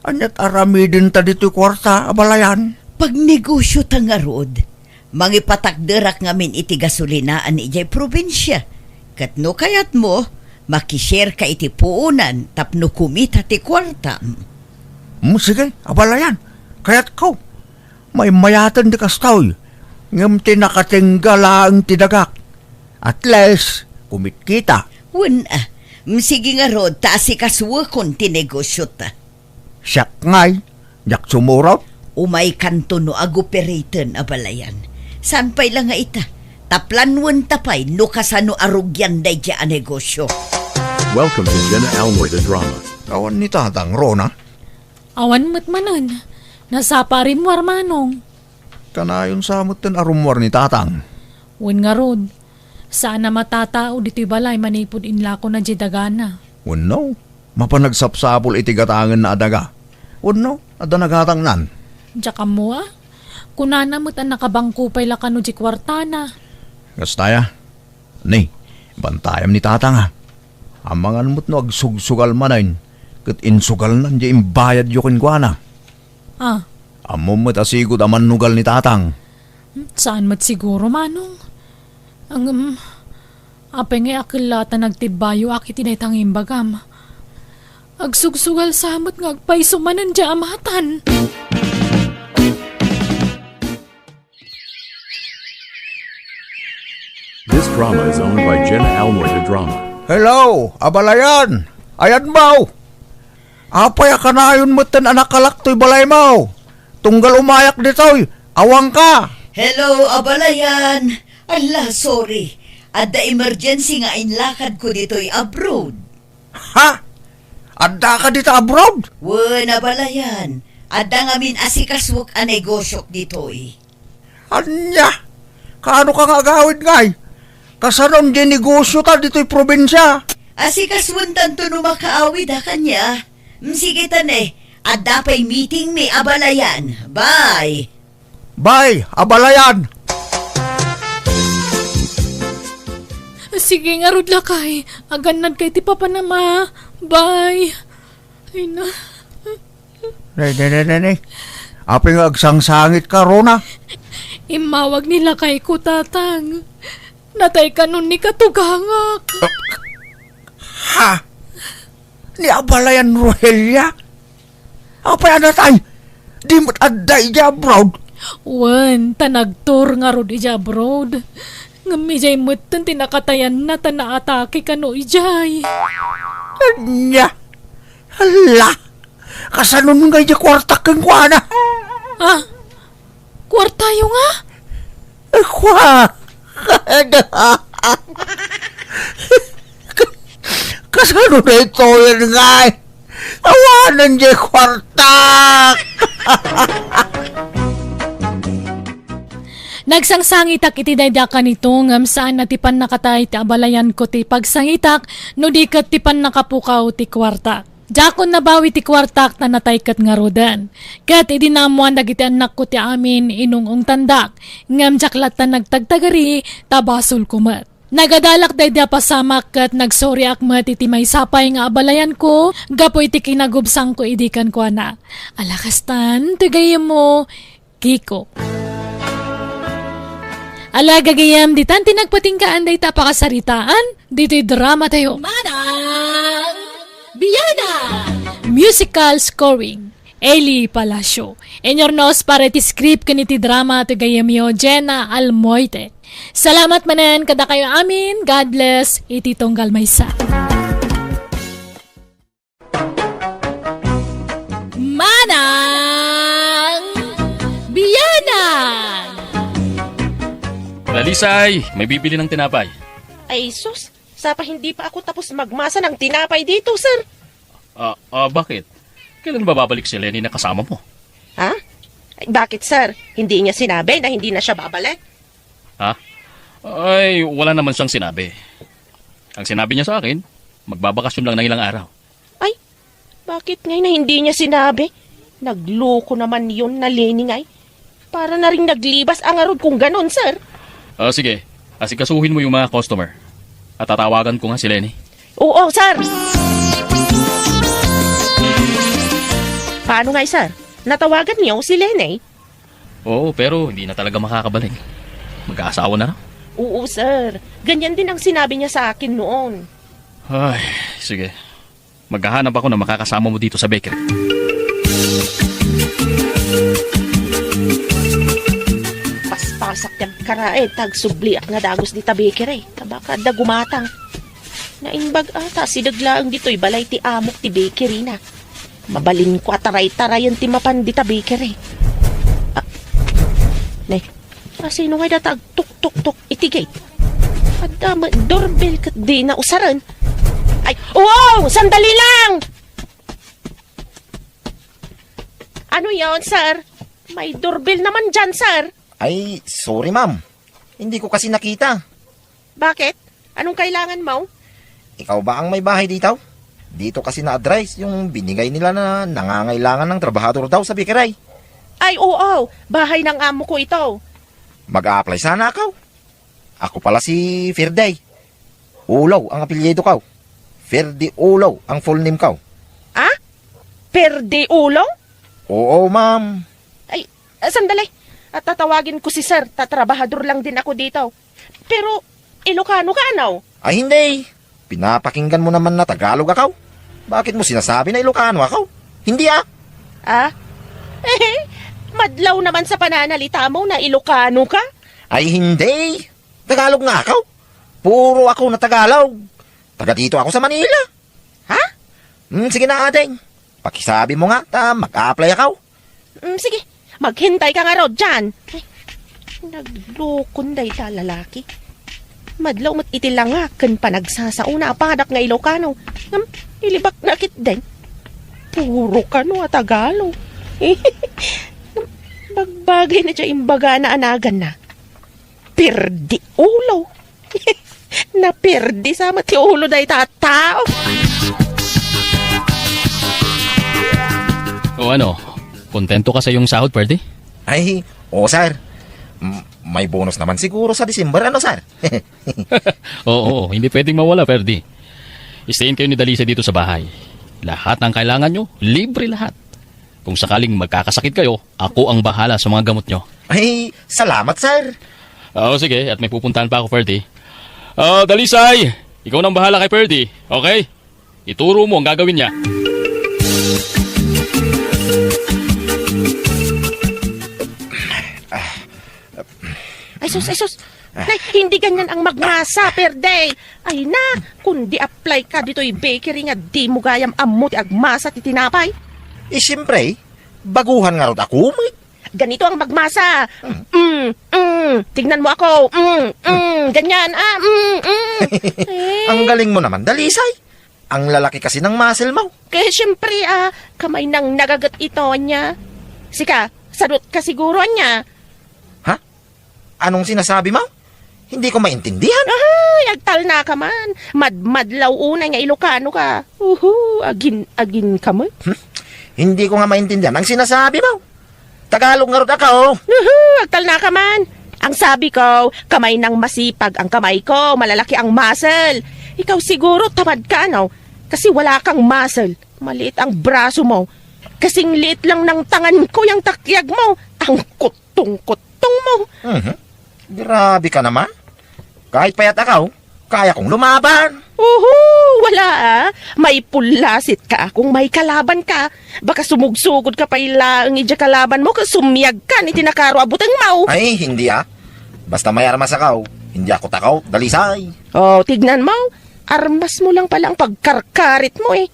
aniat aramidenta ditoy kuarta, abalayan? Pagnegosiota ngarud. Mangipatakderak ngamin iti gasolinaan idiay probinsia. Ket no kayatmo, makishareka iti puonan tapno kumita ti kuartam. Mm, sige, abalayan. Kayatko. Maymayaten ti kastoy. Ngem ti nakatingga laeng ti dagak. At least, kumitkita. Wen, ah, mm, sige ngarud, ta asikasuekon ti negosiota. Siak ngay, diak sumurot. Umaykanto no agupiriten, abalayan. Saan pay la nga ita? Taplanwenta pay no kasano a rugian daydiay a negosio. Welcome to Jenna Almoy the Drama. Awan ni Tatang, Rona? Awan met manen. Nasapa a rimmuar, Manong. Kanayon sa metten a rummuar ni Tatang. Wen ngarud, saan a matatao ditoy balay manipud inlakona diay dagana. Wenno, mapan agsapsapul iti gatangenna a daga. Wenno, adda nagatangnan. Diak ammo a. Kunana met a nakabangko pay la kano diay kuartana. Kasta aya. Ni, bantayam ni Tatang a. Amangan met no agsugsugal manen, ket insugalnan diay imbayadyo kenkuana. Ah. Ammom met a sigud a mannugal ni Tatang. Hmm, saan met siguro, Manong? Ngem, apay ngay a kellata nagtibbayo a ket iti dayta nga imbagam? Agsugsugal sa met nga agpayso manen diay amatan. This drama is owned by Jenna Almoy the Drama. Hello, abalayan! Ayanmo! Apay a kanayon metten a nakalak toy balaymo? Tunggal umayak ditoy, awanka! Hello, abalayan! Ala, sorry. Adda emergency nga inlakadko ditoy abroad. Ha? Addaka dita abroad? Wen, abalayan. Adda ngamin asikasuek a negosiok ditoy. Ania? Kaano ka nga agawid ngay? Kasanon diay negosiota ditoy probinsia? Asikasuentanto no makaawid a kania. Mm, sige ta ne, adda pay meetingmi, abalayan. Bye! Bye, abalayan! Sige ngarud, lakay. Agannadka iti papanam a. Bye. Ay na. Nay, nay, nay, nay, nay. Apay nga agsangsangitka, Rona? Immawag ni lakayko, Tatang. Natay kanon ni katugangak. Ha? Ni abalayan, Rogelia? Apay a natay? Di met adda idiay abroad? Wen, ta nagtour ngarud idiay abroad. Ngem idiay metten ti nakatayanna ta naatake kano idiay. Ania? Hala! Kasanon ngay diay kuartak kenkuana? Ah, kuartayo nga? Kua-, kasano daytoyen ngay? Awanen diay kuartak! Nagsangsangitak iti daydiay a kanito, ngem saan a ti pannakatay ti abalayanko ti pagsangitak, no di ket ti pannakapukaw ti kuartak. Diakon nabawi ti kuartak ta natay ket ngaruden. Ket idi naammoan dagiti annakko ti amin, inung-ungtandak. Ngem diak latta nagtagtagari, ta basolko met. Nagadalak daydi a pasamak ket nagsoriak met iti maysa pay nga abalayanko gapu iti kinagubsangko idi kenkuana. Ala kastan, ti gayyemmo, Kiko. Ala, gagayyem, ditan ti nagpatinggaan dayta a pakasaritaan ditoy drama tayo. Manang Biana! Musical scoring, Eli Palacio. Inurnos para iti script ken iti drama ti gayyemyo, Jenna Almoite. Salamat manen kadakayo amin. God bless iti tunggal maysa. Manang Biana! Lalisay, may bibili ng tinapay. Ay, sus. Sapa hindi pa ako tapos magmasa ng tinapay dito, sir. Ah, ah, bakit? Kailan ba babalik si Lenny na kasama mo? Ha? Ay, bakit, sir? Hindi niya sinabi na hindi na siya babalik? Ha? Ay, wala naman siyang sinabi. Ang sinabi niya sa akin, magbabakasyon lang ng ilang araw. Ay, bakit ngay na hindi niya sinabi? Nagloko naman yun na Lenny ngay. Para na rin naglibas ang arod kung ganon, sir. Ah, sige. Asikasuhin mo yung mga customer. At tatawagan ko nga si Lenny. Oo, sir. Paano nga, sir? Natawagan niyo si Lenny? Oo, pero hindi na talaga makakabalik. Mag-aasawa na lang. Oo, sir. Ganyan din ang sinabi niya sa akin noon. Ay, sige. Maghahanap ako na makakasama mo dito sa bakery. Paspasak ti agkaraed, ta agsubliak nga dagus dita bakery. Ta baka adda gumatang. Naimbag a, ta asideg laeng ditoy balay ti amok ti bakery na. Mabalinko a taray-tarayen ti mapan dita bakery. Ah, ne, asino ngay data agtuktuktok iti gate? Adda met doorbell ket dina usaren. Ay, wow! Sandali lang! Ano yon, sir? May doorbell naman dyan, sir. Ay, sorry, ma'am. Hindi ko kasi nakita. Bakit? Anong kailangan mo? Ikaw ba ang may bahay dito? Dito kasi na-address yung binigay nila na nangangailangan ng trabahador daw sa bakery. Ay, oo. Bahay ng amo ko ito. Mag-a-apply sana ako. Ako pala si Ferday. Ulaw ang apelyido ko. Ferdy Ulaw ang full name ko. Ah? Ferdy Ulaw? Oo, ma'am. Ay, ah, sandali. At tatawagin ko si sir. Tatrabahador lang din ako dito. Pero, Ilocano ka, ano? Ay, hindi. Pinapakinggan mo naman na Tagalog ako. Bakit mo sinasabi na Ilocano ako? Hindi, ah. Ah? Madlaw naman sa pananalita mo na Ilocano ka? Ay, hindi. Tagalog nga ako. Puro ako na Tagalog. Taga dito ako sa Manila. Ha? Hmm, sige na, ate. Pakisabi mo nga, ta mag-a-apply ako. Mm, sige, maghintay ka nga rod dyan. Ay, naglokon dayta lalaki. Madlaw met iti langak ken panagsasao na a padak nga Ilocano. Ngem, ilibak na ketdin. Puro kano a Tagalog. Bagbagay na dya imbagana a naganna. Pirdi ulo. Napirdi sa met ti ulo dayta a tao. O ano, kontento ka sa iyong sahod, Ferdy? Ay, oo, sir. M-, may bonus naman siguro sa December, ano, sir? Oo, oo, hindi pwedeng mawala, Ferdy. Stayin kayo ni Dalisa dito sa bahay. Lahat ng kailangan nyo, libre lahat. Kung sakaling magkakasakit kayo, ako ang bahala sa mga gamot nyo. Ay, salamat, sir. Oo, sige, at may pupuntahan pa ako, Ferdy. Ah, Dalisay, ikaw nang bahala kay Ferdy, okay? Ituro mo ang gagawin niya. Ay, sus, ay, sus. Nay, hindi ganyan ang magmasa, Ferdy. Ay, nak, kundi apply ka ditoy bakery nga di mo gayam ammo ti agmasa ti tinapay. Eh, siyempre, baguhan nga rod ako, may. Ganito ang magmasa. Mm, mm. Tignan mo ako. Mm, mm. Ganyan, ah, mm, mm. Eh. Ang galing mo naman, Dalisay. Ang lalaki kasi ng muscle mo. Kaya siyempre, ah, kamay nang nagagat ito, anya. Sika, sadot ka siguro, anya. Ha? Anong sinasabi mo? Hindi ko maintindihan. Ay, agtalna ka man. Madmadlaw unay nga Ilocano ka. Uhu, agin-agin ka man. Hmm? Hindi ko nga maintindihan ang sinasabi mo. Tagalog nga rod ako. Uhu, agtalna ka man. Ang sabi ko, kamay nang masipag ang kamay ko, malalaki ang muscle. Ikaw siguro, tamad ka, ano? Kasi wala kang muscle. Maliit ang braso mo. Kasing liit lang ng tangan ko, yung takyag mo. Ang kutong-kutong mo. Mhm. Grabe ka naman. Kahit payat ako, kaya kong lumaban. Uhu, wala, ah. May pulasit ka kung may kalaban ka. Baka sumugsugod ka pa ila ang idya kalaban mo, kasumyag ka ni tinakaro a buteng mo. Ay, hindi, ah. Basta may armas ako, hindi ako takaw, Dalisay. Oh, tignan mo. Armas mo lang pala ang pagkarkarit mo, eh.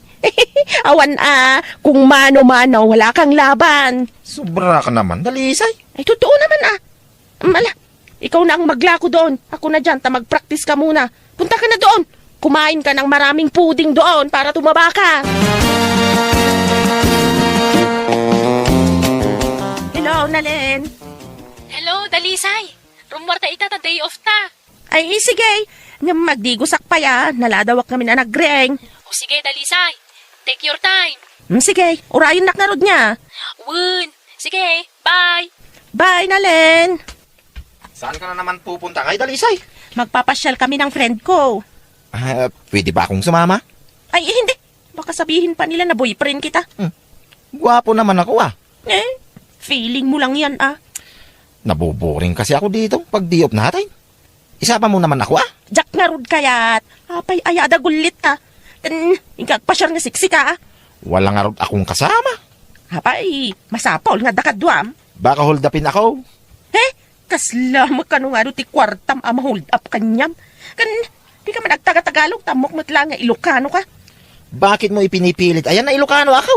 Awan, ah, kung mano-mano, wala kang laban. Sobra ka naman, Dalisay. Ay, totoo naman, ah. Mala, ikaw na ang maglako doon. Ako na dyan, ta mag-practice ka muna. Punta ka na doon. Kumain ka ng maraming puding doon para tumaba ka. Hello, Nalen. Hello, Dalisay. Rummuar ta ita ta day off ta. Ay, sige. Ngem magdigusak pay a, naladawak ngamin a nagriing. O sige, Dalisay. Take your time. Hmm, sige, urayennak ngarud nia. Wen. Sige, bye. Bye, Nalen. Saan ka na naman pupunta ngay, Dalisay? Magpapasyal kami ng friend ko. Ah, pwede ba akong sumama? Ay, hindi. Baka sabihin pa nila na boyfriend kita. Hmm. Guwapo naman ako, ah. Eh, feeling mo lang yan, ah. Naboboring kasi ako dito pag day off natin. Isama mo naman ako, ah. Diak ngarud kayat. Apay aya a dagullit, ah. Ken, inka agpasyar nga sexy ka, ah. Wala ngarud akong kasama. Apay, masapul nga adda kaduam. Baka hold-upin ako. Eh, kasla met kano nga adu ti kuartam a ma-hold up kaniam. Ken, di ka man agtaga-Tagalog, ta ammok met laeng nga Ilocano ka. Bakit mo ipinipilit aya nga Ilocano ako?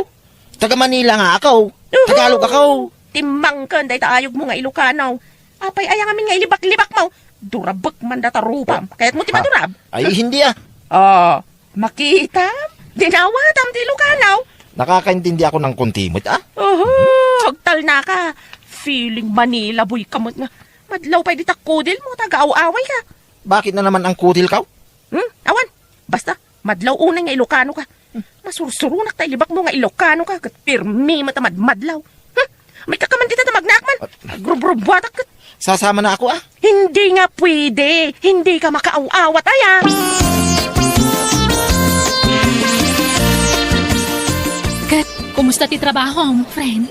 Taga Manila nga ako. Uhu! Tagalog ako. Timmangken dayta ayogmo nga Ilocano. Apay aya ngamin nga ilibak-libak mo? Durabek man dayta rupam. Kayatmo ti madurab? Ay, hindi ah. Oh, makita? Dinawatam ti Ilocano. Nakakaintindi ako ng konti met, ah. Oho, agtalna ka. Feeling Manila boy ka met nga. Madlaw pay dita kudil mo, taga-aw-away ka. Bakit na naman ang kudil ka? Hmm? Awan. Basta, madlaw unay nga Ilocano ka. Masursurunak ta ilibak mo nga Ilocano ka, ket pirmi met a madmadlaw. Hmm? May kakaman dita ta magnaakman. Agrubrubuatak ket. Sasama na ako, ah. Hindi nga pwede. Hindi ka makaaw-awat, aya. Ket, kumusta ti trabahom, friend?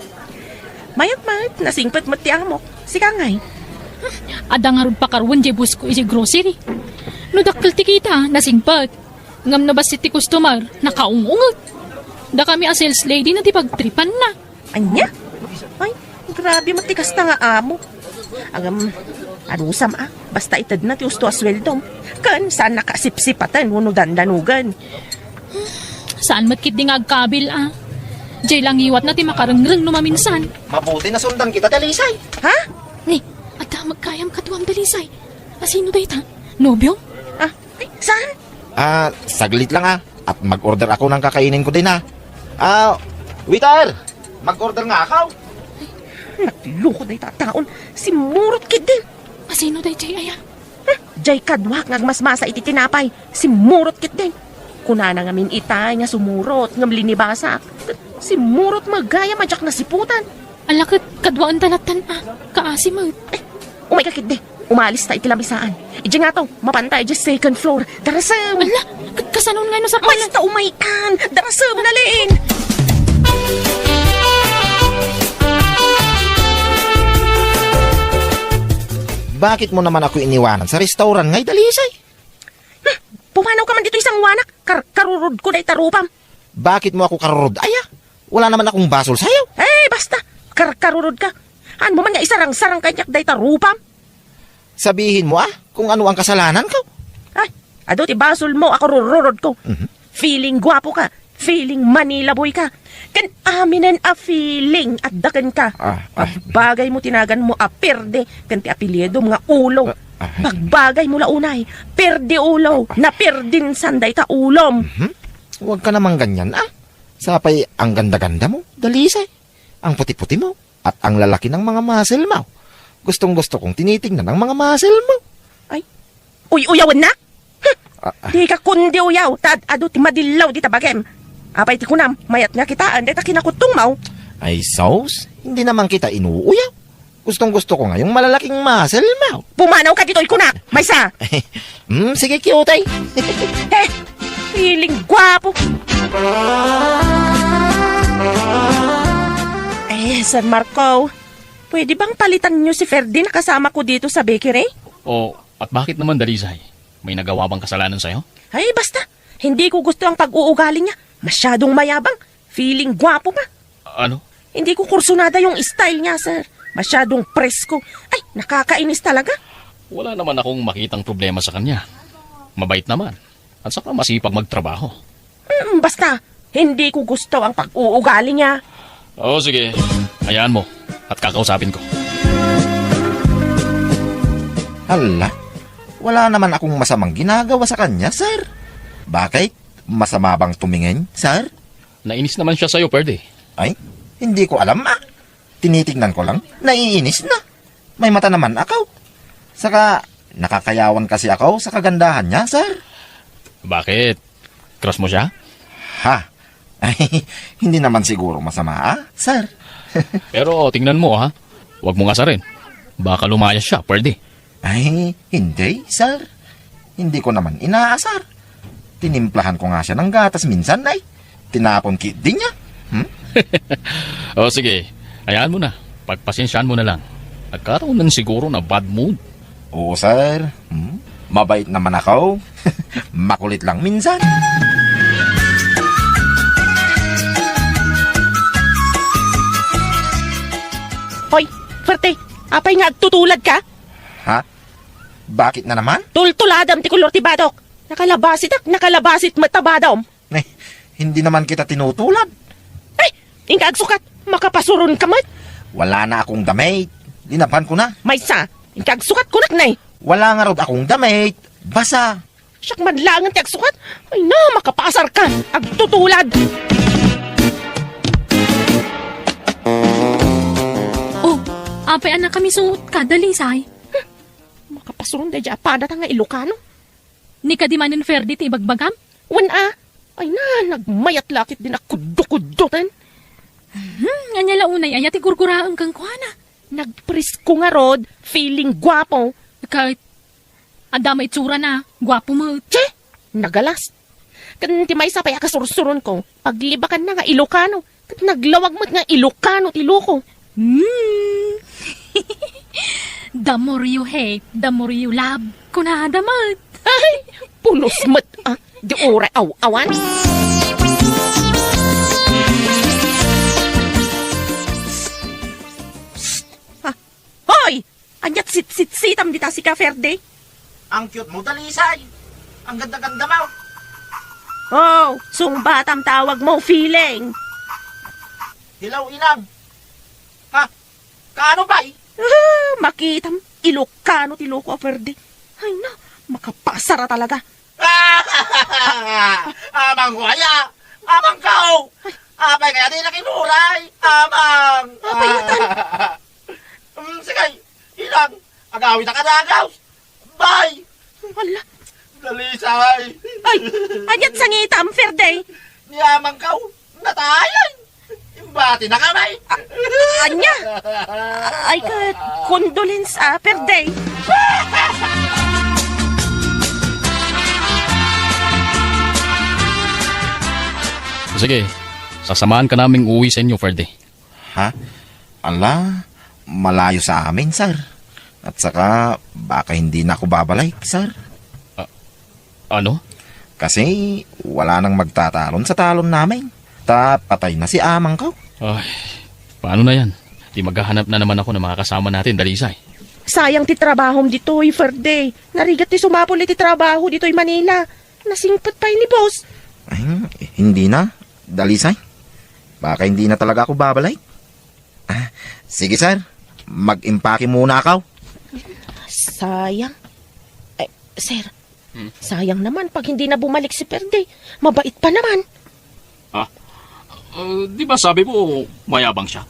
Mayat met, nasingpet met ti amok. Sika ngay? Adda ngarud pakaruan diay boss ko idiay grocery. No dakkel ti kita, nasingpet. Ngem no bassit ti customer, nakaung-unget. Dakami a sales lady na ti pagtripanna. Ania? Ay, grabe met ti kasta nga amo. Agam, anusam a, basta itedna ti usto a sueldom. Ken saanna ka sipsipaten wenno dandanogen. Saan met ketdi nga agkabil a. Diay la ngiwatna ti makarengreng no maminsan. Mabuti nasundan kita, Dalisay. Ha? Ni, adda met gayam kaduam, Dalisay. Asino dayta? Nobiom? Ah, ay, saan? Ah, saglit lang, ah. At mag-order ako ng kakainin ko din, ah. Ah, waiter! Mag-order nga ako. Nagloko dayta a taon. Simmurot ketdin. Asino daydiay aya? Hmm, diay kaduak nga agmasmasa iti tinapay. Simmurot ketdin. Kunana ngamin itay nga sumurot ngem linibasak. Simmurot met gayam a diak nasiputan. Ala ket, kaduaenta lattan a. Kaasi met. Eh, umay ka ketdi. Umalis ta iti lamisaan. Idiay ngato, mapanta idiay second floor. Darasem! Ala, ket kasano ngay no sakbay? Basta umaykan! Darasem, nalin! Bakit mo naman ako iniwanan sa restaurant ngay, Dalisay? Hmm, pumanaw ka man ditoy sanguanak. Kar-, karurod ko dayta rupam. Bakit mo ako karurod? Aya, wala naman akong basol sayo. Eh, basta. Kar-, karurod ka. Haan mo man nga isarang-sarang kaniak dayta rupam? Sabihin mo, ah, kung ano ang kasalanan ko. Ay, adu ti basol mo a karururod ko. Mhm. Feeling guapo ka. Feeling Manila boy ka. Ken aminen a feeling adda kenka. Ah, ah. Pagbagay mo ti nagan mo a Perde ken ti apelyidom nga Ulo. Ah, ah. Pagbagay mo la unay, Perde Ulo, naperdinsan dayta ulom. Mhm. Huwag ka naman ganyan, ah. Sapay ang ganda-ganda mo, Dalisay. Ang puti-puti mo, at ang lalaki ng mga muscle mo. Gustong-gusto kong tinitingnan ang mga muscle mo. Ay, uy-uyawennak? Hm! Ah, ah. Dika kundi uyaw, ta ad-adu ti madillaw dita bagim. Apay ti kunam, mayat nga kitaen dayta kinakutong mo? Ay, sus, hindi naman kita inuuyaw. Gustong-gusto ko nga yung malalaking muscle mo. Pumanaw ka ditoy kunak, maysa! Hmm, sige, cutie. Eh, feeling guapo. Eh, Sir Marco, pwede bang palitan niyo si Ferdy na kasama ko dito sa bakery? O, at bakit naman, Dalisay? May nagawa bang kasalanan sa'yo? Ay, basta. Hindi ko gusto ang pag-uugali niya. Masyadong mayabang. Feeling guapo pa. Ano? Hindi ko kursunada yung style niya, sir. Masyadong presko. Ay, nakakainis talaga. Wala naman akong makitang problema sa kanya. Mabait naman. At saka masipag magtrabaho. Mm, basta, hindi ko gusto ang pag-uugali niya. Oo, sige. Hayaan mo. At kakausapin ko. Hala, wala naman akong masamang ginagawa sa kanya, sir. Bakit? Masama bang tumingin, sir? Nainis naman siya sa'yo, Perde. Ay, hindi ko alam, ah. Tinitingnan ko lang, naiinis na. May mata naman ako. Saka, nakakayawan kasi ako sa kagandahan niya, sir. Bakit? Crush mo siya? Ha? Ay, hindi naman siguro masama, ah, sir. Pero tingnan mo, ha? Huwag mong asarin. Baka lumayas siya, Perde. Ay, hindi, sir. Hindi ko naman inaasar. Tinimplahan ko nga siya ng gatas minsan, ay. Tinapon ketdi niya. Hmm? O, sige. Hayaan mo na. Pagpasensyaan mo na lang. Nagkaroon lang siguro na bad mood. Oo, sir. Hmm? Mabait naman ako. Makulit lang minsan. Hoy, Ferte, apay nga agtutulad ka? Ha? Bakit na naman? Tultuladam ti kolor ti badok. Nakalabasit ak, nakalabasit met ta badom. Eh, hindi naman kita tinutulad. Ay, inka agsukat, makapasuron ka met. Wala na akong damit. Linabhan ko na. Maysa, inka agsukat kunak na eh. Wala nga rod akong damit. Basa. Siak man langen ti agsukat. Ay na, makapasar ka. Agtutulad. Oh, apay a nakamisuot ka, Dalisay? Makapasuron daydi a padata nga Ilocano. Ni kadi manen Ferde ti ibagbagam? Wen a. Ay na, nagmayat lakit din a kuddo-kuddoten. Hmm, anya la unay aya ti gurguraem kenkuana? Nagpresko ngarud, feeling guapo. Ket, adda met itsurana, guapo met. Che! Nagalas. Ken ti maysa pay a kasursuronko, paglibakanna nga Ilocano, ket naglawag met nga Ilocano ti loko. Hmm. The more you hate, the more you love. Kunada met. Ay, pulos met, ah. Di uray aw-awan. Ah, hoy! Ania't sitsitsitam dita sika, Ferde? Ang cute mo, Dalisay. Ang ganda-ganda mo. Oh, sungbatam tawag mo, feeling. Hello, Inang. Ha? Kaano pay? Ah, makitam, Ilocano ti loko a Ferde. Ay na, makapasar a talaga. Amang ko aya! Amang ko! Apay kaya di nakinuray? Amang! Apay, atan? Mm, sige, Inang, agawid a kadagaw. Bye! Hala. Dalisay. Ay, ania't sangitam, Ferde? Ni amang ko, natayan. Imbati na kami. Ah, ania? Ay, ka, condolence, ah, Ferde. Sige, sasamahan ka naming uwi sa inyo, Ferde. Ha? Ala, malayo sa amin, sir. At saka, baka hindi na ako babalik, sir. Ah, ano? Kasi wala nang magtatalon sa talon namin. Ta patay na si amang ko. Ay, paano na yan? Di maghahanap na naman ako ng mga kasama natin, Dalisay. Sayang ti trabahom ditoy, Ferde. Narigat ti sumapul iti trabaho ditoy Manila. Nasingpet pay ni boss. Ay, hindi na, Dalisay. Baka hindi na talaga ako babalik. Ah, sige, sir. Mag-impake muna ako. Sayang. Eh, sir, Hmm? Sayang naman pag hindi na bumalik si Ferde. Mabait pa naman. Ah, uh, di ba sabi mo mayabang siya?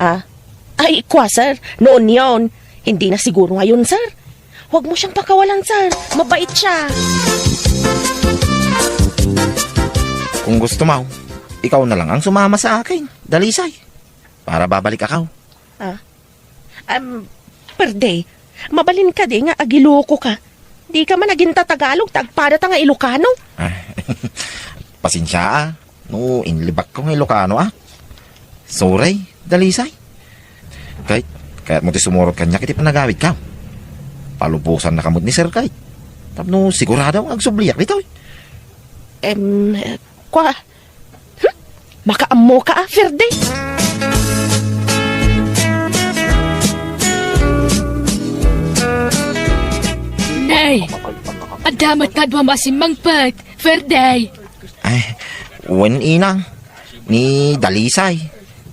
Ah? Ay, kwa, sir. Noon yon. Hindi na siguro ngayon, sir. Huwag mo siyang pakawalan, sir. Mabait siya. Kung gusto mo, ikaw na lang ang sumama sa akin, Dalisay. Para babalik ako. Ah? Um, Perde, mabalin kadi nga agiloko ka. Di ka man agintatagalog ta agpadata nga Ilocano. Ah, pasensia, ah. No, inlibak ko nga Ilocano, ah. Sorry, Dalisay. Kay, kayat mo ti sumurot kaniak iti panagawid ka. Palubosan na kamot ni Sir Kay. Tapno sigurado nga agsubliak ditoy. Em, kwa, Hmm? Makaammo ka, ah, Ferde? Nay! Adda met kaduam a simmangpet, Ferde! Ay, wen, inang. Ni Dalisay.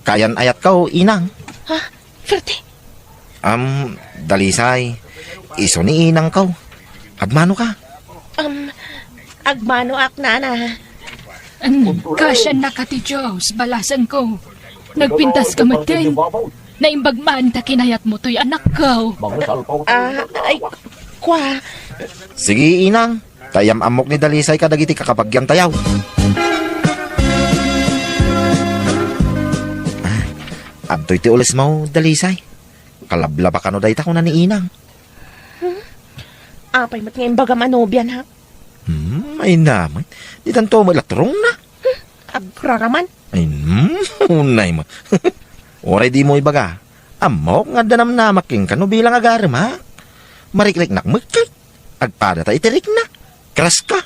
Kayan-ayat ka, o, inang. Ha? Ferde? Am, Dalisay, isu ni inangko. Agmano ka? Am, agmano ak, nana. Am, kasiannaka ti Dios, balasangko. Nagpintas ka met ken. Naimbag man ta kinayatmo toy anakko. Ah, ay, kwa. Sige, inang. Ta iyam-ammok ni Dalisay kadagiti kakabagyan tayo. Ah, adtoy ti ulesmo, Dalisay. Kalablaba kano dayta, kuna ni inang. Hmm? Apay met nga imbagam a nobianak? Hmm, ay naman. Ditanto met latrongna. Hmm, agraraman. Ay, hmm, unay mo. Uray dimo ibaga. Ammok nga adda namnamak kenka no bilang agaremak. Marikriknak met ket. Agpadata iti rikna. Crush ka.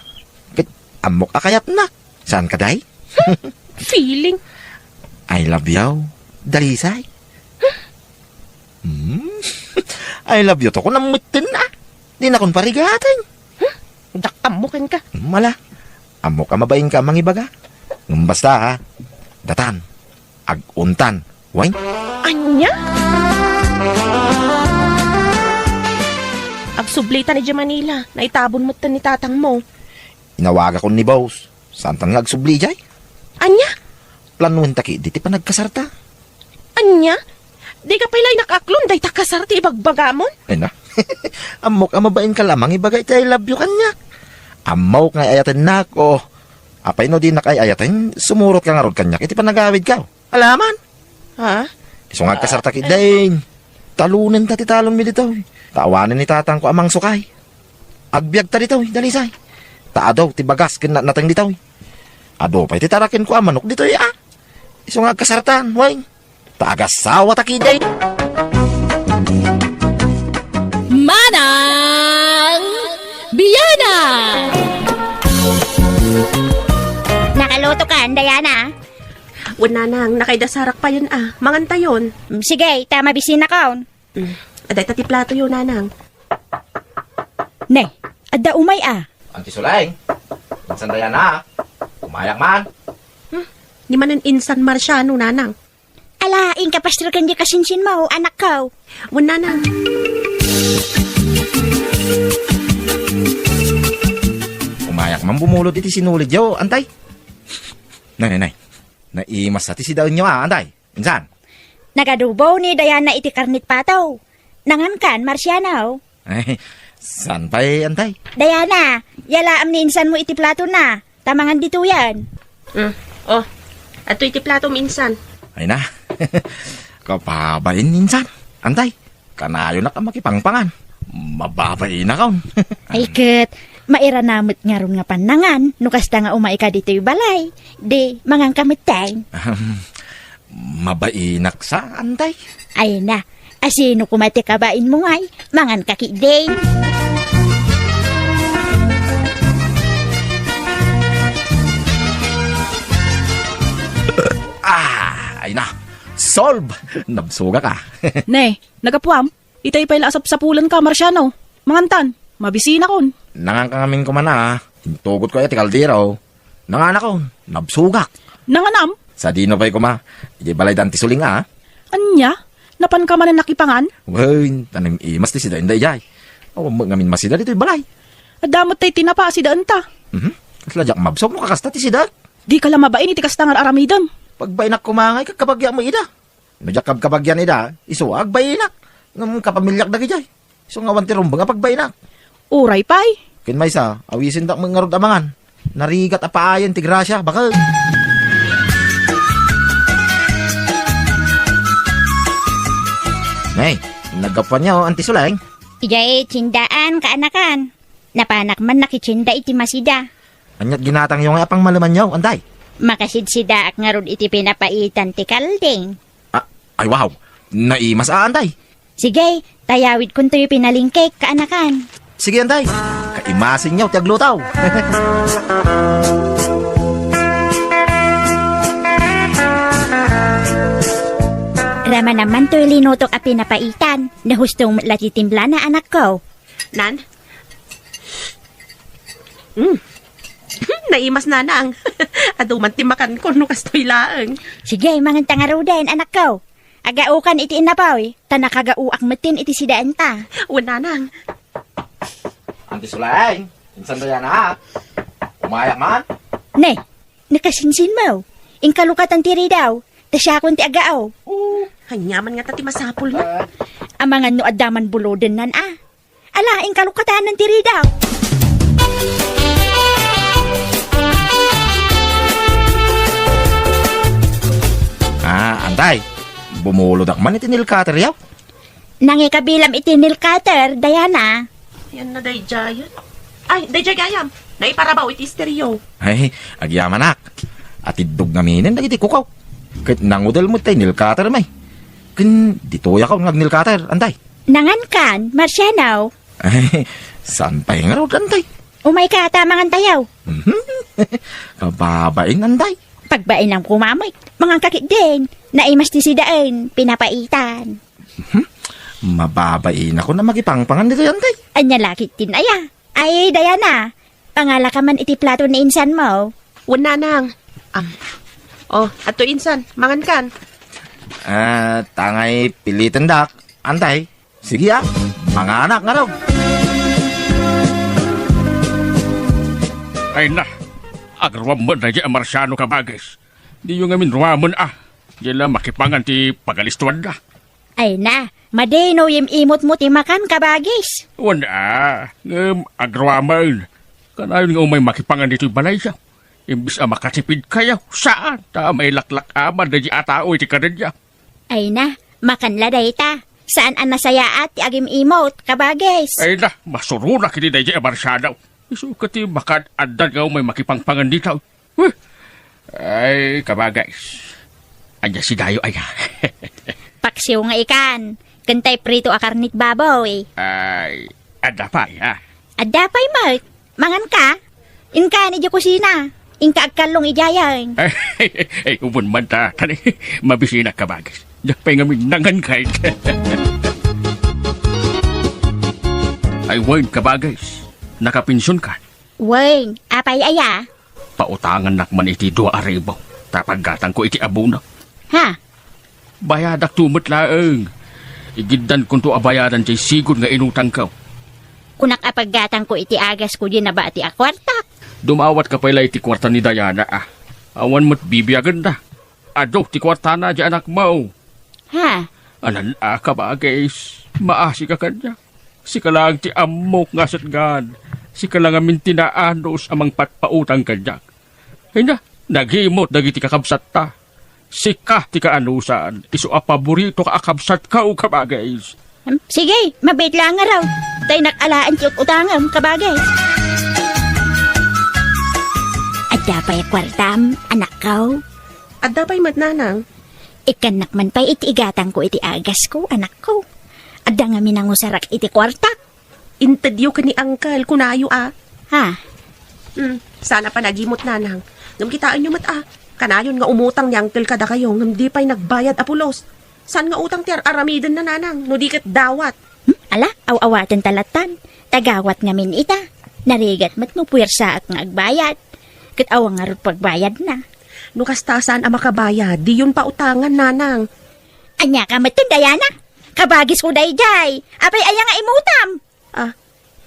Ket ammok a kayatnak. Saan ka, day? Feeling. I love you, Dalisay. Hmm? I love you to, kunam metten, ah. Di nakon parigaten. Hmm? Dak ammo kenka. Mala. Ammok a mabain ka mangibaga. Ngem basta, ha. Datan. Aguntan. Wen? Ania? Agsublitan idiay Manila. Naitabon metten ni tatangmo. Inawagakon ni boss. Saantan nga agsubli idiay? Ania? Planoenta ketdi ti panagkasarta. Ania? Dika pay la inakaklon dayta kasar ti ibagbagamon? Ay na. Ammok a mabain ka la mangibaga iti I love you kaniak. Ammok nga ay-ayatennak, o apay no dinak ay-ayaten, sumurotka ngarud kaniak iti panagawidko. Alaman? Ha? Isu nga agkasarta ketdin. Talonenta ti talonmi ditoy. Ta awanen ni tatangko a mangsukay. Agbiagta ditoy, Dalisay. Ta adu ti bagas ken natnateng ditoy. Adu pay ti tarakenko a manok ditoy, a. Isu nga agkasartan, wen. Ta agasawata ketdin. Manang Biana! Nakalutokan, Diana? Wen, nanang, nakaidasarak payen a. Mangantayon. Mm, sige, ta mabisinakon. Mm. Adda ita ti platoyo, nanang. Ne, adda umay a. Anti Suleng, insan, Diana, umayak man. Hmm, ni manen insan Marciano, nanang. Ala, inka pastor ken di kasinsinmo, anakko. Wen, nanang. Umayak man bumulod iti sinulidyo, antay. Nay, nay, nay. Naimas ti sidaenyo, a, antay. Insan? Nagadubo ni Diana iti karnet pato. Nangankan, Marciano? Ay, saan pay, antay? Diana, yalaam ni insanmo iti platona. Ta mangan ditoyen. Mm. Oh, adtoy ti platom, insan. Ay na. Kapabain, insan. Antay, kanayonak a makipangpangan. Mababainakon. Ay ket, mairana met ngarud nga pannangan no kasta nga umayka ditoy balay. Di, manganka metten. Ahem. Mabainak sa, antay? Ay na, asino koma ti kabainmo ngay? Manganka ketdin. Ah, ay na. Solve! Nabsogak, a. Ne, nagapuam? Itay pay la a sapsapulenka, Marciano. Mangantan, mabisinakon. Nanganka ngamin koma, a. Intugotko aya ti kaldero. Nanganakon, nabsogak. Nanganam? Sadino pay koma, idiay balay da Anti Suleng, a. Ania? Napanka manen nakipangan? Wen, ta naimas ti sidaenda idiay. Awan met ngamin masida ditoy balay. Adda met tay tinapa a sidaenta. Mhm. Kasla diak mabsog no kakasta ti sida. Dika la mabain iti kasta nga ar-aramidem. Pagbainak koma ngay, kakkabagyak met ida. No diak kabkabagian ida, isu a agbainak. Ngem kapamiliak dagidiay. Isu nga awan ti rumbeng a pagbainak. Uray pay. Ken maysa, awisendak met ngarud a mangan. Narigat a paayen ti grasia, baket. Nay, naggapuanyo, Anti Suleng? Idiay tindaan, kaanakan. Napanak man nakitsinda iti masida. Aniat ginatangyo nga apang malemanyo, antay? Makasidsidaak ngarud iti pinapaitan ti kalding. Ah, ay wow! Naimas a, antay? Sige, tayawidkontoy pinalingkek, kaanakan. Sige, antay. Kaimasenyo ti agluto. Ramanam man toy linutok a pinapaitan. Nahustong met la ti timplana, anakko. Nan? Mm. Naimas, nanang. Adu man ti makanko no kastoy laeng. Sige, manganta ngaruden, anakko. Agaokan iti innapoy, ta nakagaoak metten iti sidaenta. Wen, nanang. Anti Suleng, insan, Diana? Umayak man? Ne, nakasinsinmo. Inka lukatan ti ridaw, ta siakon ti agao. Oo. Aniaman ngata ti masapulna? Ah. Amangan no adda man bulodennan a. Ala, inka lukatanan ti ridaw. Ah, antay. Bumulodak man iti nail cutter, yaw. Nangikabilam iti nail cutter, Diana. Yan na daydiayen. Ay, daydiay gayam. Naiparabaw iti estereo. Ay, agyamanak. Atiddog ngaminen dagiti kukaw. Ket nangudel met tay nail cutter, may. Ken ditoyak nga agnail cutter, antay. Nangankan, Marciano. Ay, saan pay ngarud, antay? Umayka ta mangantayo. Mhm. Kababain, antay. Pagbainam koma met. Manganka ketdin. Naimas ti sidaen, pinapaitan. Hmm? Mababainakon a makipangpangan ditoy, antay. Ania la ketdin aya? Ay, Diana, pangalaka man iti plato ni insanmo. Wen, nanang. Am. Oh, adto insan, mangankan. Ah, tangay pilitendak, antay. Sige, ah, manganak ngarud. Ay na, agruam met daydiay a Marciano, kabagis. Diyo ngamin ruamen, ah. Diay la makipangan ti pagalistuanda. Ay na, madi no yim-imotmo ti makan, kabagis. Wen a, ngem agraman. Kanayon nga umay makipangan ditoy balayyo. Imbes a makatipidkayo, saan ta mailaklak-aman daydiay a tao iti kadayo. Ay na, makan la dayta. Saan a nasayaat ti agim-imot, kabagis. Ay na, masuronak iti daydiay a Marciano. Isu ket ti makaad-addan nga umay makipangpangan dita. Huh! Ay, kabagis. Ania sidayo aya? Paksiw nga ikan. Ken tay prito a karne ti baboy. Ay, adda pay, ah. Adda pay met. Manganka? Inkan idiay kusina. Inka agkallong idiayen. Ay, ay, ubon man ta. Tani, mabisinak, kabagis. Diak pay ngamin nangan kay. Ay, wen, kabagis. Nakapensionka? Wen, apay aya? Pautangannak man iti dua a ribu, ta paggatangko iti abono. Ha? Bayadakto met laeng. Igiddankonto a bayadan ti sigud nga inutangko. Kunak a paggatangko iti agasko diay nabati a kuartak. Dumawatka pay la iti kuarta ni Diana, a. Awan met bibiagenna. Adu ti kuartana diay anakmo. Ha? Anan a, kabagis, maasika kaniak. Sika laeng ti ammok nga asetgan. Sika la ngamin ti naanus a mangpatpautang kaniak. Ay na, nagimot dagiti kakabsatta. Sika ti kaanusan, isu a paboritoka a kabsatko, kabagis. Em, sige, mabiit la ngarud. Tay nakalaan ti ut-utangem, kabagis. Adda pay kuartam, anakko? Adda pay met, nanang. Ikkannak man pay iti igatangko iti agasko, anakko. Adda ngamin nangusarak iti kuartak. Intedyo ken ni Uncle, kunayo a. Ha? Hmm, saan a panagimot, nanang. Ngem kitaenyo met a. Kanayon nga umutang ni Uncle kadakayo, ngem di pay nagbayad a pulos. Saan nga utang ti ar-aramidenna, nanang, no di ket dawat? Hmm? Ala, aw-awaten ta lattan. Tagawat ngamin ita. Narigat met no puwersaak nga agbayad. Ket awan ngarud pagbayadna. No kasta, saan a makabayad, diyon pautangan, nanang. Ania ka met, Diana? Kabagisko daydiay. Apay aya nga imutam? Ah,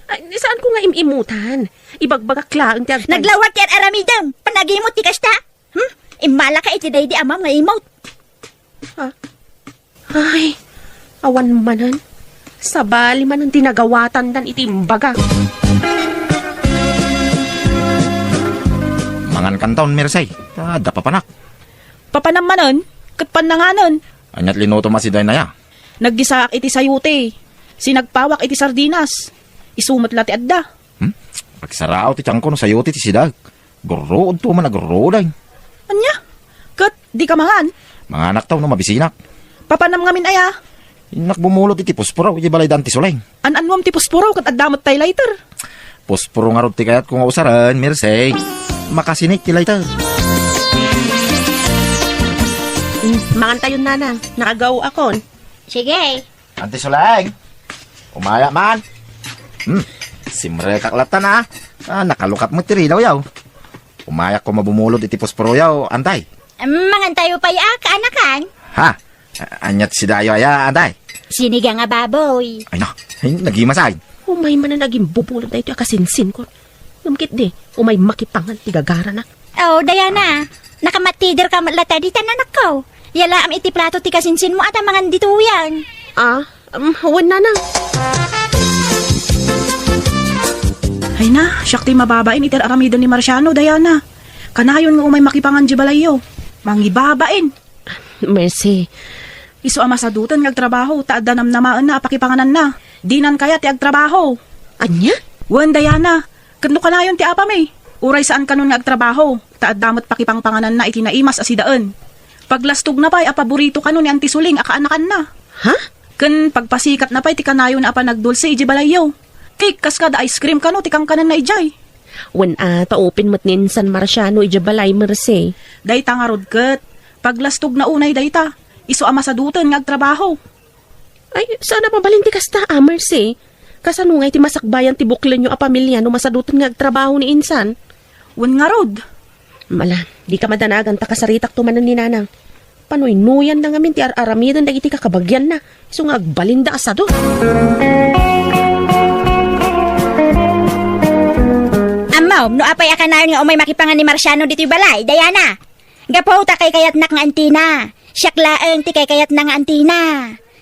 ay, saanko nga im-imutan. Ibagbagak laeng ti agtan- Naglawag ti ar-aramidem. Panagimot ti kasta? Hmm? Immalaka iti daydi amam nga imot. Ah. Ay, awan manen. Sabali manen ti nagawatandan iti imbaga. Mangankanton, Mirsi. Adda papanak. Papanam manen, ket pannanganen. Ania ti linutom a sidaenna? Naggisaak iti sayote. Sinagpawak iti sardinas. Isu met la ti adda. Hmm? Agsaraaw ti tiangko no sayote ti sidaek. Gurruodto man a gurruoday. Ania? Ket dika mangan? Manganakto no mabisinak. Papanam ngamin aya? Innak bumulot iti pusporo iti balay da Anti Suleng. An-annuam ti pusporo ket adda met tay lighter. Pusporo ngarud ti kayatko nga usaren, Mirsi. Makasinik ti lighter. Mm, mangantayon, nanang. Naagaw akon. Sige. Anti Suleng. Umaya man. Hmm. Simrekak latta na. Ah, nakalukat met ti ridaw yaw. Umayak koma bumulot iti pusporo yaw, antay. Mangantayo pay a, kaanakan? Ha? A-, ania ti sidayo aya, antay? Sinigang a baboy. Ay na, ay, nagimasay. Umay man a nagimbubulod daytoy a kasinsinkon. Ngem ketdi, umay makipangan ti gagarana. Oh, Diana, nakamatider ka met latta ditan, anakko. Yalaam iti plato ti kasinsinmo a ta mangan ditoyen. Ah, um, wen, nanang. Ay na, siak ti mababain iti ar-aramiden ni Marciano, Diana. Kanayon nga umay makipangan di balayyo. Mangibabain. Mercy. Isu a masadutan nga agtrabaho, ta adda namnamaenna a pakipangananna. Dinan kayat ti agtrabaho. Ania? Wen, Diana, ket no kanayon ti apami, uray saan kanon nga agtrabaho, ta adda met pakipangpangananna iti naimas a sidaen. Paglastogna pay a paborito kano ni Auntie Suling a kaanakanna. Ha? Ken pagpasikatna pay ti kanayona a panagdulse idiay balayyo. Cake kas kada ice cream kano ti kankananna idiay. Wen a, ta open met ni insan Marciano idiay balay, Mercy. Dayta ngarud ket, paglastogna unay dayta, isu a masadoten nga agtrabaho. Ay, saan a mabalin ti kasta, a, Mercy? Kasano nga iti masakbayan ti buklenyo a pamilia no masadoten nga agtrabaho ni insan? Wen ngarud. Mala, dika madanagan ta kasaritakto manen ni Nanang. Panuynuyanna ngamin ti ar-aramiden dagiti kakabagianna, isu nga agbalinda a sado. Ammom, no apay a kanayon nga umay makipangan ni Marciano ditoy balay, Diana? Gapu ta kaykayatnak nga antina. Siak laeng ti kaykayatna nga antina.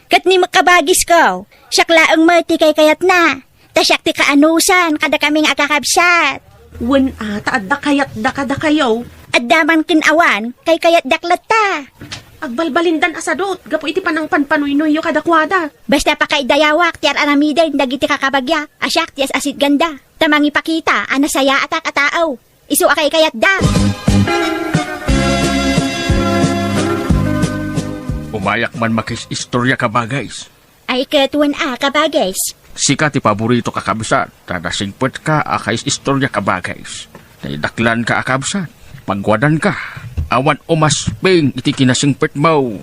Ket ni, kabagisko, siak laeng met ti kaykayatna. Ta siak ti kaanusan kadakami nga agkakabsat. Wen a, ta adda kayatda kadakayo. Adda man ken awan, kaykayatdak latta. Agbalbalindan a sadot gapu iti panangpanpanuynoyyo kadakuada. Basta pakaidayawak ti ar-aramiden dagiti kakabagia a siak ti as-asitganda, ta mangipakita a nasayaatak a tao. Isu a kaykayatda. Umayak man makis-istorya, kabagis. Ay, ket wen a, kabagis. Sika ti paborito, kakabsat, ta nasingpetka a kais-istorya, kabagis. Naidaklanka a kabsat, pagwadanka, awan umasping iti kinasingpetmo.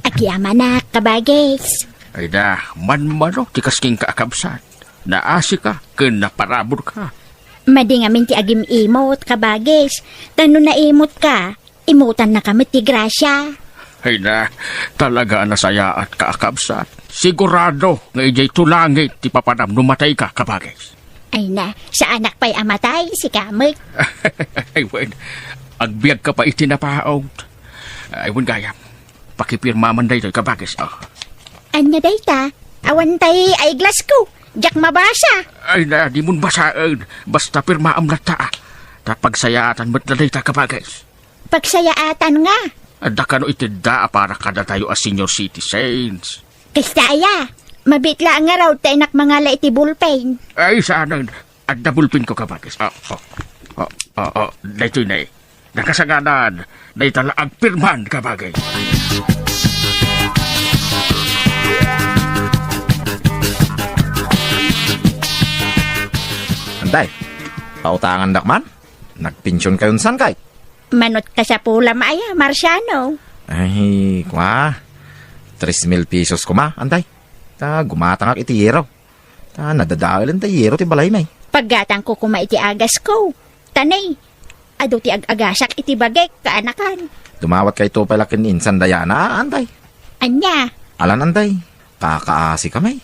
Agyamanak, kabagis. Ay da, manmano ti kas kenka a kabsat. Naasika ken naparaburka. Madi ngamin ti agim-imot, kabagis. Ta no naimotka, imotannaka met ti grasia. Ay na, talaga a nasayaatka a kabsat. Sigurado nga idiay tulangit ti papanam no matayka, kabagis. Ay na, saanak pay a matay, sika met. Ay wen, agbiagka pay iti napaut. Ay wen gayam, pakipirmaman daytoy, kabagis. Oh. Ania dayta? Awan tay ay glasko. Diak mabasa. Ay na, dimon basaen. Basta pirmaam latta. Ta pagsayaatan met na dayta, kabagis. Pagsayaatan nga. Adda kano itedda a para kadatayo a senior citizens? Kasta aya. Mabiit laeng ngarud ta innak mangala iti ballpen. Ay, saanen. Adda ballpenko, kabagis. Oh, oh, oh, oh, oh. Daytoy ne. Nakasanganan. Dayta la agpirman, kabagis. Antay, pautangandak man? Nagpension kayon san kay? Manot kasapulam aya, Marciano? Ay, kua, tres mil pesos koma, antay. Ta gumatangak iti yero. Ta nadadaelen ti yero ti balaymi. Paggatangko koma iti agasko. Ta ne, adu ti ag-agasak iti bagik, kaanakan. Dumawat kayto pay la ken ni insan Diana, antay. Ania? Alan, antay. Kakaasi kami.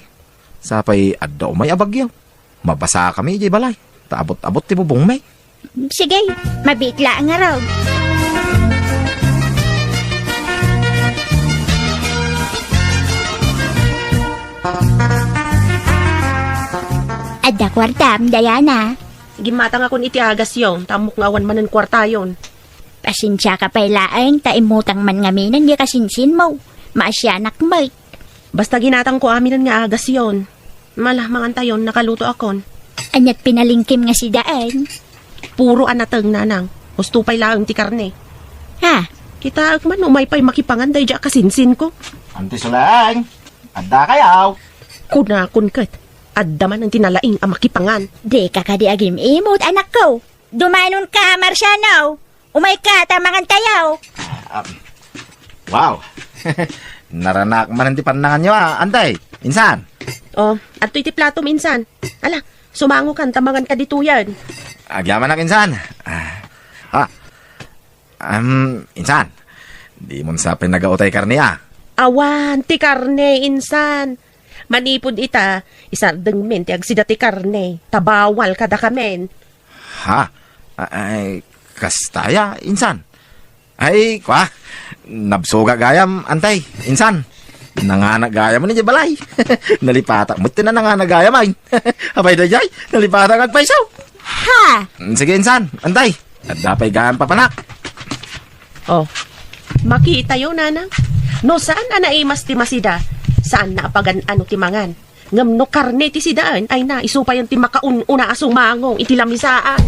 Sapay adda umay a bagyo. Mabasa kami idiay balay. Ta abot-abot ti bubongmi. Sige, mabiit laeng ngarud. Adda kuartam, Diana? Gimmatangakon iti agasyo, ta ammok nga awan manen kuartayon. Pasensiaka pay laeng, ta immutang man ngaminen diay kasinsinmo. Maasianak met. Basta ginatangko aminen nga agasyon. Mala, mangantayon, nakalutoakon. Aniat pinalingkim nga sidaen? Puro a nateng, nanang. Husto pay laeng ti karne. Ha? Kitaek man, umay pay makipangan daydiay a kasinsinko. Auntie Suling, adda kayaw? Kunakon ket, adda man ti nalaing a makipangan. Dika kadi agim-imot, anakko. Dumanonka, Marciano. Umayka, ta mangantayo. Ah, wow. Naranak man ti pannanganyo, ah, antay. Insan? Oh, adtoy ti platom, insan. Ala, sumangokan ta manganka ditoyen. Agyamanak, insan. Ah, ah. Am, insan. Dimon sa pinagautay karne, ah. Awan, ti karne, insan. Manipud ita, isardengmin ti agsida ti karne. Ta bawal kadakamin. Ha? Ay, kasta aya, insan? Ay, kua, nabsogak gayam, antay, insan. Nanganak gayam idiay balay. Nalipatak met ti nanganak gayam, ay. Apay daydiay, nalipatak agpayso. Ha? Sige, insan, antay. Adda pay gayam papanak. Oh, makitayo, nanang. No saan a naimas ti masida, saan na a pagan-ano ti mangan. Ngem no karne ti sidaen, ay na, isu payen ti makaun-una a sumangong iti lamisaan.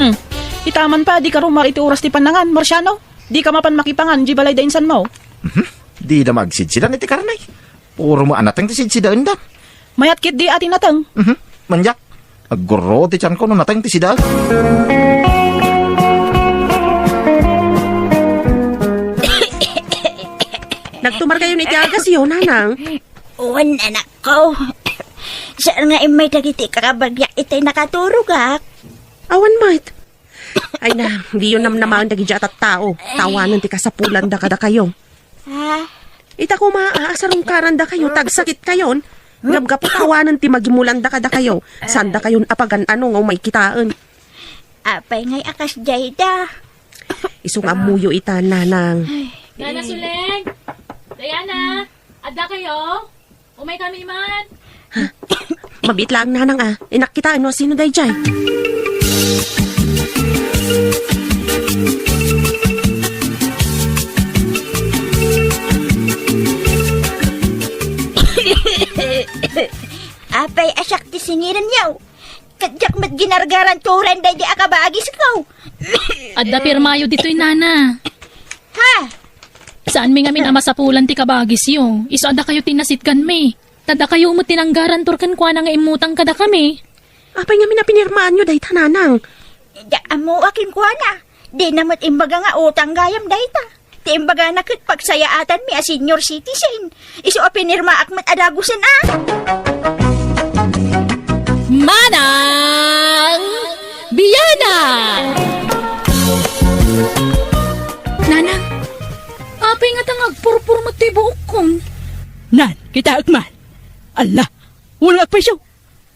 Hmm. Itaman pa, di ka rumar iti oras ti panangan, Marciano. Di ka mapan makipangan, di balay da insan mo. Mhm. Di da magsidsidan iti karne. Puro mo anateng ti sidsidaenda. Mayat ketdi a ti nateng. Mhm. Manyak. Aggurro ti tiyanko no nateng ti sida. Nagtumarkayon iti agasyo, nanang? Wen, anakko. Saan nga immay dagiti kakabagiak itay nakaturogak? Awan met. Ay na, diyo namnamaen dagiti a tattao. Tawanen ti kasapulanda kadakayo. Ha? Ita koma, a, sarungkarandakayo, tagsakitkayon. Ngem gapu ta awanen ti magimulanda kadakayo, sandakayon a pagan-ano nga umay kitaen. Apay ngay a kasdiay da? Isu nga ammoyo ita, nanang. Ay. Nana Suleg! Diana! Adda kayo? Umay kami man! Mabiit laeng, nanang, a. Innak kitaen no sino daydiay. Apay a siak ti singirenyo? Ket diak met ginargaran turen daydi a kabagisko. Adda pirmayo ditoy, nana. Ha? Saanmi ngamin a masapulan ti kabagisyo. Isu a dakayo ti nasitganmi. Ta dakayo met ti nanggarantor kenkuana nga immutang kadakami. Apay ngamin a pinirmaanyo dayta, nanang? Diak ammo a kenkuana. Dina met imbaga nga utang gayam dayta. Ti imbagana ket pagsayaatanmi a senior citizen. Isu a pinirmaak met a dagusen a. Manang Biana! Nanang, apay ngata nga agpurpur met ti buokkon? Nan, kitaek man. Alla, wen nga agpayso.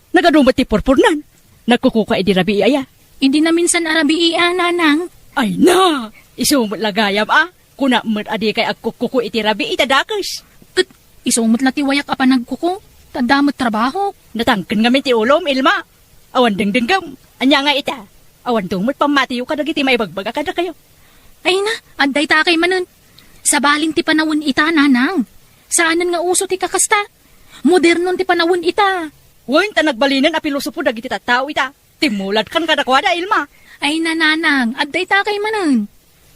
Nagadu met ti purpurnan. Nagkukuka idi rabii aya? Idi naminsan a rabii a, nanang. Ay na! Isu met la gayam a. Kuna met a dikay agkukuko iti rabii ta dakes. Ket isu met la ti wayak a panagkuko, ta adda met trabahok. Natangken ngamin ti ulom, Ilma. Awan dengdenggem. Ania nga ita? Awan met pammatiyo kadagiti maibagbaga kadakayo. Ay na, adda ita kay manen. Sabalin ti panawen ita, nanang. Saanen nga uso ti kakasta. Modernon ti panawen ita. Wen, ta nagbalinen a pilosopo dagiti tattao ita. Timmuladkan kadakuada, Ilma. Ay, nanang, adda ita kay manen.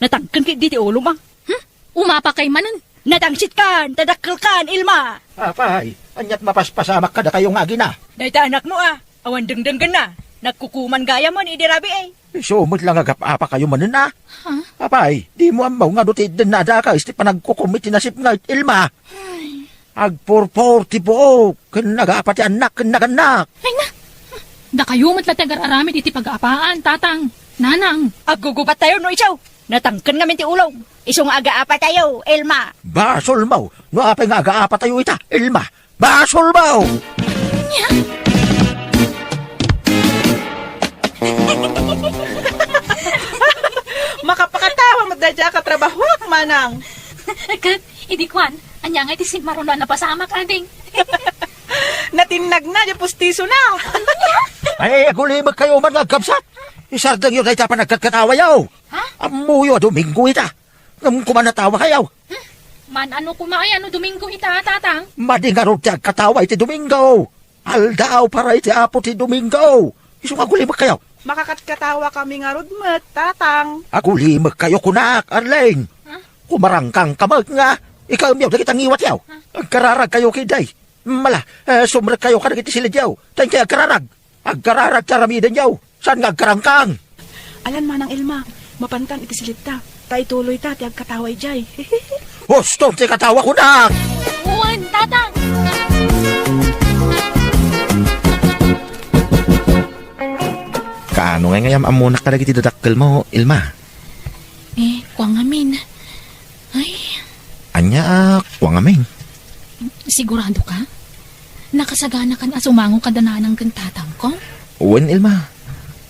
Natangken ketdi ti ulom a. Hmm? Umapa kay manen. Natangsitkan, ta dakkelkan, Ilma. Apay, aniat mapaspasamak kadakayo nga agina? Dayta anakmo a. Awan dengdenggenna. Nagkukuman gayamen idi rabii. Isu met la nga agap-apakayo manen a. Ha? Apay, dimo ammo nga adu ti iddenna a dakes ti panagkukom iti nasipnget, Ilma? Ay. Agpurpur ti buok, ken nagapa ti annak ken nagannak. Ay na! Dakayo met la ti agar-aramid iti pagaapaan, tatang, nanang. Aggugubattayo no isu. Natangken ngamin ti ulom. Isu nga agaapatayo, Ilma. Basolmo, no apay nga agaapatayo ita, Ilma. Basolmo! Nya? Makapakatawa met daydiay a katrabahoak, manang. Ket, idi kuan, ania nga iti simmaruno a napasamak, ading? Natinnagna, diay pustisona. Ay, agulimekkayo man nga agkabsat. Isardengyo dayta a panagkatkatawayo. Ha? Ammoyo a Domingo ita. Ngem koma natawakayo. Hmm? Man-ano koma aya no Domingo ita, tatang? Madi ngarud ti agkatawa iti Domingo. Aldaw para iti Apo ti Domingo. Isu nga agulimekkayo. Makakatkatawan kami ngarud met, tatang. Agulimekkayo kunak, Arleng. Ha? Kumarangkangka met nga ikaemyo dagiti ngiwatyo. Ha? Agkararagkayo ketdi. Mala, eh, sumrekkayo kadagiti silidyo. Ta inkay agkararag. Agkararag ti aramidenyo, saan nga agkarangkang. Alan, Manang Ilma, mapankan iti silidta, ta ituloyta ti agkatawa idiay. Uston ti katawa kunak! Wen, tatang! Kaano ngay nga yam-ammonak kadagiti dadakkelmo, Ilma? Eh, kua ngamin. Ay. Ania a kua ngamin? Sigurado ka? Nakasaganakan a sumango kada nanang ken tatangko? Wen, Ilma.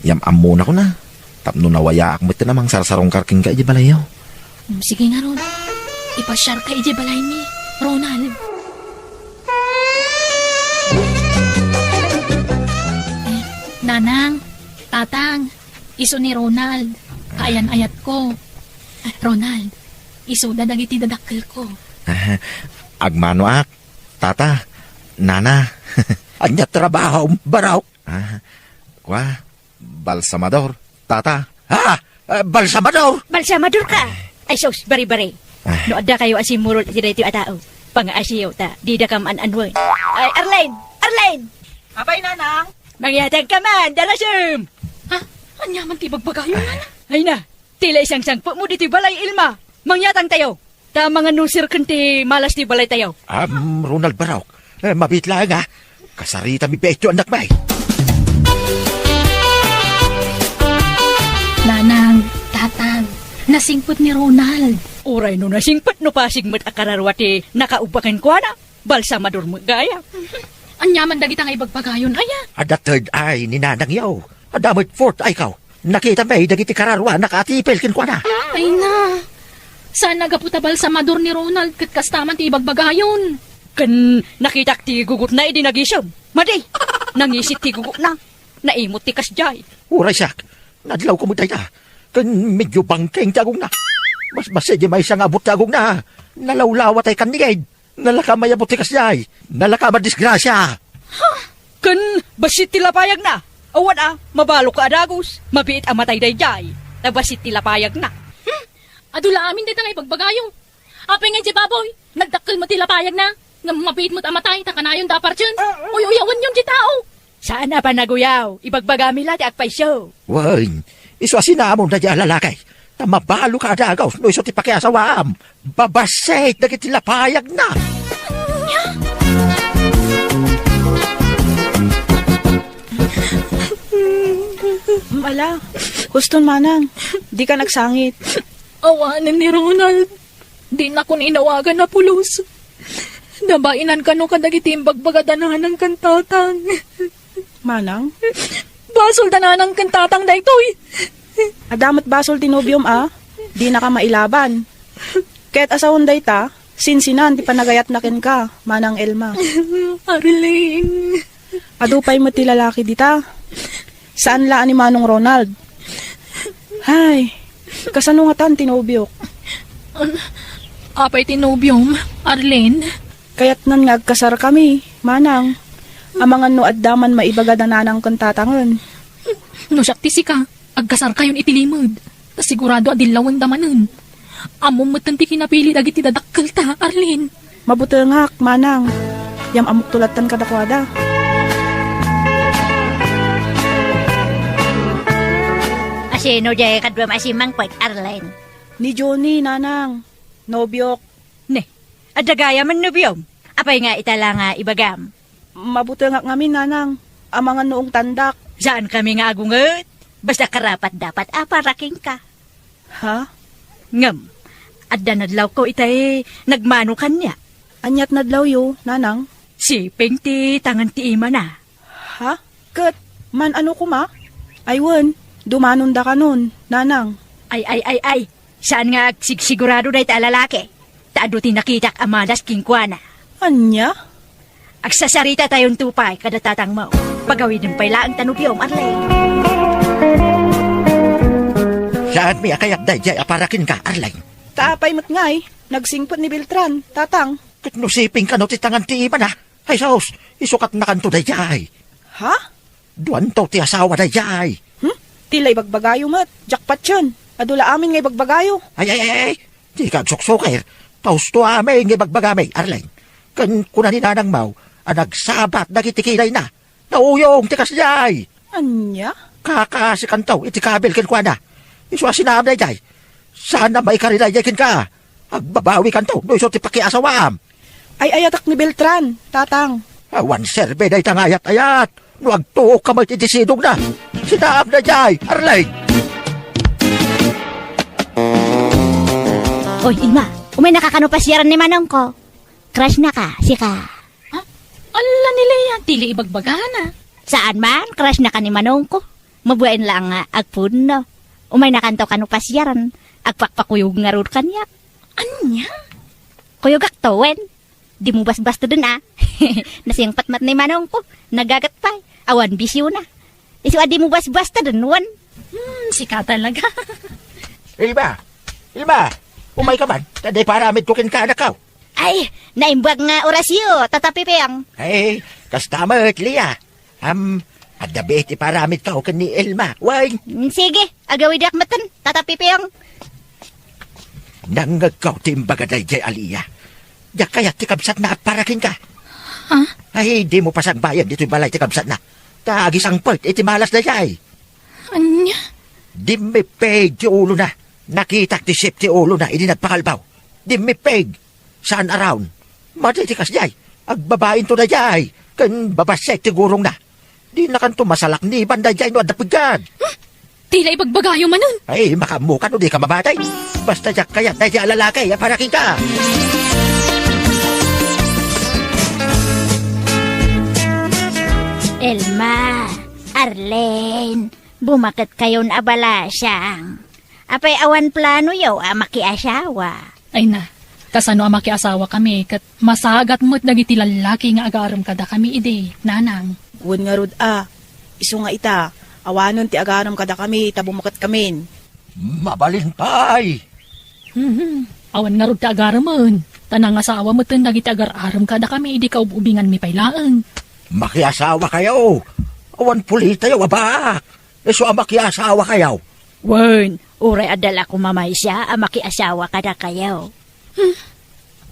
Yam-ammonakon a. Tapno nawayaak metten a mangsarsarungkar kenka idiay balayyo. Mm, sige ngarud. Ipasiarka idiay balaymi, Ronald. Eh, Nanang, Tatang, isu ni Ronald, kaayan-ayatko. Ronald, isuda dagiti dadakkelko. Ah, agmanoak, tata, nana. Ania trabahom, Barok? Ah, kua, balsamador, tata. Ah, ah, balsamador! Balsamador ka! Ay sus, bari-bari. Ah. No adda kayo a simmurot iti daytoy a tao, pangaasiyo ta dida kam an-anuen. Ay, Arlene! Arlene! Apay, nanang? Mangyatang ka man, darasem! Ha? Ania man ti ibagbagayo, nanang? Ay na, ti la isangsangpetmo ditoy balay, Ilma. Mangyatang tayo. Ta manganusir ken ti malas ti balay tayo. Am, Ronald Barok, eh, mabiit laeng, a. Kasaritami betyo, annak, bay. Nanang, tatang, nasingpet ni Ronald. Uray no nasingpet no pasig met a kararua ti nakaubba kenkuana, balsamador met gayam. Ania man dagita nga ibagbagayon, aya? Adda third eye ni nanangyo. Adda met fourth eye ko. Nakita mi dagiti kararuana nga atipil kenkuana. Ay na. Saan a gapu ta balsamador ni Ronald ket kasta man ti ibagbagayon. Ken nakitak ti gugutna idi nagisem. Madi, nangisit ti gugutna. Naimot ti kasdiay. Uray siak, nadlawko met dayta. Ken medyo bangkeng ti agongna. Basbassit ti maysa nga abut ti agongna. Nalawlawat ti kannigid. Nalaka mayabut ti kasdiay. Nalaka madisgrasia. Ha? Ken bassit ti lapayagna. Awan a, mabalok a dagus. Mabiit a matay daydiay. Ta bassit ti lapayagna. Hmm? Adu la amin dayta nga ibagbagayo. Apay nga idiay baboy, nagdakkel met ti lapayagna. Ngem mabiit met a matay, ta kanayon da a partien. Uy-uyawenyon diay tao. Saan a panaguyaw, ibagbagami la ti agpayso. Wen, isu a sinamon daydiay a lalaki, ta mabalok a dagus no isu ti pakiasawaam. Babassit dagiti lapayagna. Ala, huston manang, dika nagsangit. Awanen ni Ronald. Dinakon inawagan a pulos. Nabainan kano kadagiti imbagbaga da nanang ken tatang. Manang? Basol da nanang ken tatang daytoy. Adda met basol ti nobiom a dinaka mailaban. Ket a sawen dayta, sinsinan ti panagayatna kenka, Manang Elma. Arlene. Adu pay met ti lalaki dita. Saan la a ni Manong Ronald. Hay, kasano ngatan ti nobiok? Apay ti nobiom, Arlene? Kayatnan nga agkasarkami, manang. Amangan no adda man maibaga da nanang ken tatangen. No siak ti sika, agkasarkayon iti limed. Ta sigurado a dillawenda manen. Ammom metten ti kinapili dagiti dadakkelta, Arlene. Mabutengak, manang. Yam-ammokto lattan kadakuada. Asino diay kaduam a simmangpet, Arlene? Ni Johnny, nanang. Nobiok. Ne, adda gayam a nobiom? Apay nga ita la nga ibagam? Mabutengak ngamin, nanang. Amangan no ungtandak. Saankami nga agunget. Basta karapat-dapat a para kenka. Ha? Ngem, adda nadlawko itay nagmano kaniak. Aniat nadlawyo, nanang? Siping ti tangan ti imana. Ha? Ket, man-ano koma? Ay wen, dumanonda kanon, nanang. Ay, ay, ay, ay. Saan nga agsigsigurado dayta a lalaki? Ta adu ti nakitak a malas kenkuana. Ania? Agsasaritatayon to pay kada tatangmo. Pagawiden pay laeng ta nobiom, Arlene. Saanmi a kayat daydiay a para kenka, Arlene. Ta apay met ngay, nagsingpet ni Beltran, tatang. Ket no siping kano ti tangan ti imana, ay sus, isukat nakanto daydiay. Ha? Duanto ti asawa daydiay. Hmm? Ti la ibagbagayo met, jackpot yun. Adu la amin nga ibagbagayo. Ay, ay, ay, ay. Dika agsuksukir. Tausto amin nga ibagbagami, Arlene. Ken kuna ni nanangmo a nagsabat dagiti kinayna. Nauyong ti kasdiay. Ania? Kakaasikanto iti kabil kenkuana. Isu a sinaam daydiay. Saan a maikari daydiay kenka. Agbabawikanto no isu ti pakiasawaam. Ay-ayatak ni Beltran, tatang. Awan serbi dayta nga ayat-ayat no agtuokka met iti sidongna. Sinaam daydiay, Arlene. Oy, ima, umaynaka kano pasiaran ni manongko. Crush naka, sika. Ha? Ala ni Lea, ti la ibagbagana. Saan man, crush naka ni manongko. Mabain laeng nga agpudno. Umaynakanto kano pasiaran, agpakpakuyog ngarud kaniak. Ania? Kuyogakto wen. Dimo basbasteden a. Nasingpet met ni manongko. Nagagat pay. Awan bisiona. Isu a dimo basbasteden wen. Hmm, sika talaga. Elba, Ilma, umayka man, ta adda iparamidko kenka, anakko. Ay, naimbag nga orasyo, Tata Piping. Ay, kasta met, Lia. Am, adda biit iparamidko ken ni Ilma. Wen. Mm, sige, agawidak metten, Tata Piping. Nangngegko ti imbaga daydiay a Lia. Diak kayat ti kabsatna a para kenka. Ha? Ay, dimo pasangbayen ditoy balay ti kabsatna. Ta agisangpet iti malas daydiay. Ania? Dimmippig ti ulona. Nakitak ti sip ti ulona idi nagpakalbaw. Dimmippig. Saan a raon. Madi ti kasdiay. Agbabainto daydiay. Ken babassit ti gurongna. Dinakanto masalakniban daydiay no adda peggad. Hmm? Ti la ibagbagayo manen. Ay, makaammoka no dika mamati. Basta diak kayat daydiay a lalaki a para kenka. Elma, Arlene, bumaketkayon a balasang. Apay awan planoyo a makiasawa? Ay na, kasano a makiasawakami ket masagat met dagiti lallaki nga agarem kadakami idi, nanang? Wen ngarud a, isu nga ita, awanen ti agarem kadakami ta bumaketkamin. Mabalin pay! Mhm. Awan ngarud ti agaremen, ta nangasawa metten dagiti agar-arem kadakami idi kaub-ubinganmi pay laeng. Makiasawakayo! Awan pulitayo a baak! Isu a makiasawakayo. Wen, uray adda la koma maysa a makiasawa kadakayo. Hmm.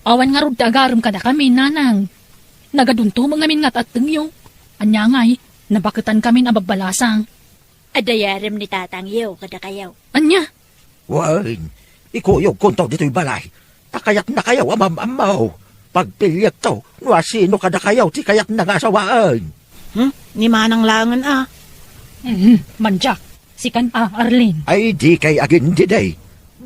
Awan ngarud ti agarem kadakami, nanang. Nagadunto met ngamin nga at-attengyo. Ania ngay, nabaketankamin a babbalasang. Adda yarem ni tatangyo kadakayo. Ania? Wen, ikuyogkonto ditoy balay. Ta kayatnakayo a mam-ammo. Pagpiliekto no asino kadakayo ti kayatna nga asawaen. Hmm? Ni manang laengen a. Mhm, mandiak. Sikan a, Arlene. Ay, dikay agindidi.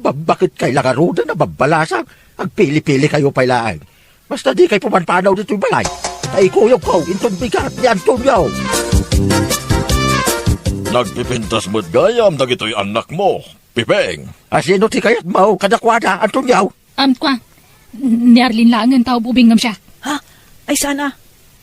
Babbaketkay la ngaruden a babbalasang. Agpili-pilikayo pay laeng. Basta dikay pumanpanaw ditoy balay. Ta ikuyogko inton bigat ni Antonio. Nagpipintas met gayam dagitoy annakmo, Piping. Asino ti kayatmo kadakuada, Antonio? Am, kua, ni Arlene laengen ta ub-ubingngem siak. Ha? Ay, saan a?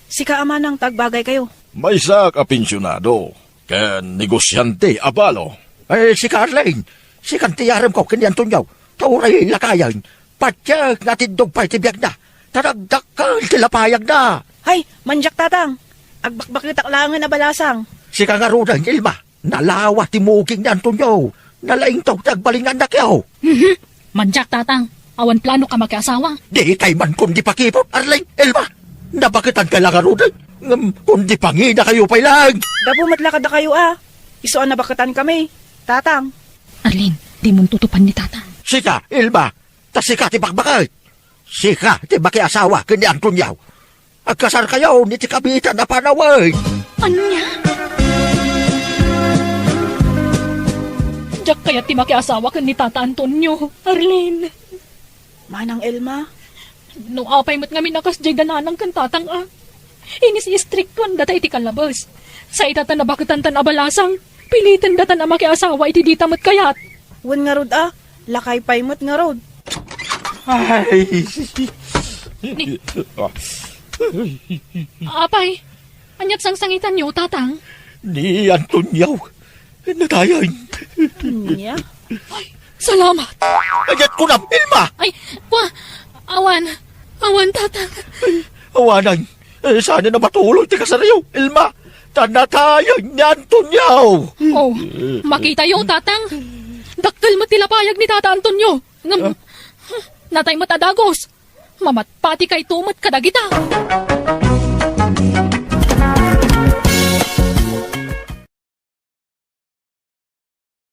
Sika a manang ti agbagaykayo. Maysak a pensionado ken negosiante a balo. Ay, sika, Arlene, sikan ti yaremko ken ni Antonio. Ta uray lakayen, patiek nga atiddog pay ti biagna. Ta nagdakkel ti lapayagna. Hay, mandiak, tatang. Agbakbaketak laengen a balasang. Sika ngaruden, Ilma. Nalawa ti muging ni Antonio. Nalaingto ti agbalin nga annakyo. Mhm. Mandiak, tatang. Awan planok a makiasawa. Dikay man kundi pakipot, Arlene, Ilma. Nabaketankay la ngaruden. Ngem kundi panginakayo pay laeng. Gapu met la kadakayo a. Isu a nabaketankami, tatang. Arlene, dimonto tutupan ni tatang. Sika, Ilma. Ta sika ti bakbaket. Sika ti makiasawa ken ni Antonio. Agkasarkayon iti kabiitan a panawen. Ania? Diak kayat ti makiasawa ken ni Tata Antonio, Arlene. Manang Elma? No apay met ngamin a kasdiay da nanang ken tatang a, inis-istriktuan data iti kalabes. Sa ita ta nabaketan tan a balasang, piliten datan a makiasawa iti dita met kayat. Wen ngarud a, lakay pay met ngarud. Ay. Ni-, apay, aniat sangsangitanyo, tatang? Ni Antonio, natayen. Ania? Ay, salamat. Aniat kunam, Elma? Ay, kua, awan, awan, tatang. Ay, awanan. Eh, saan a matuloy ti kasaryo, Elma? Ta natayen ni Antonio. Oh, makitayo, tatang. Dakkel met ti lapayag ni Tata Antonio. Ngem, ah, natay met a dagus. Mamatpatikayto met kadagita.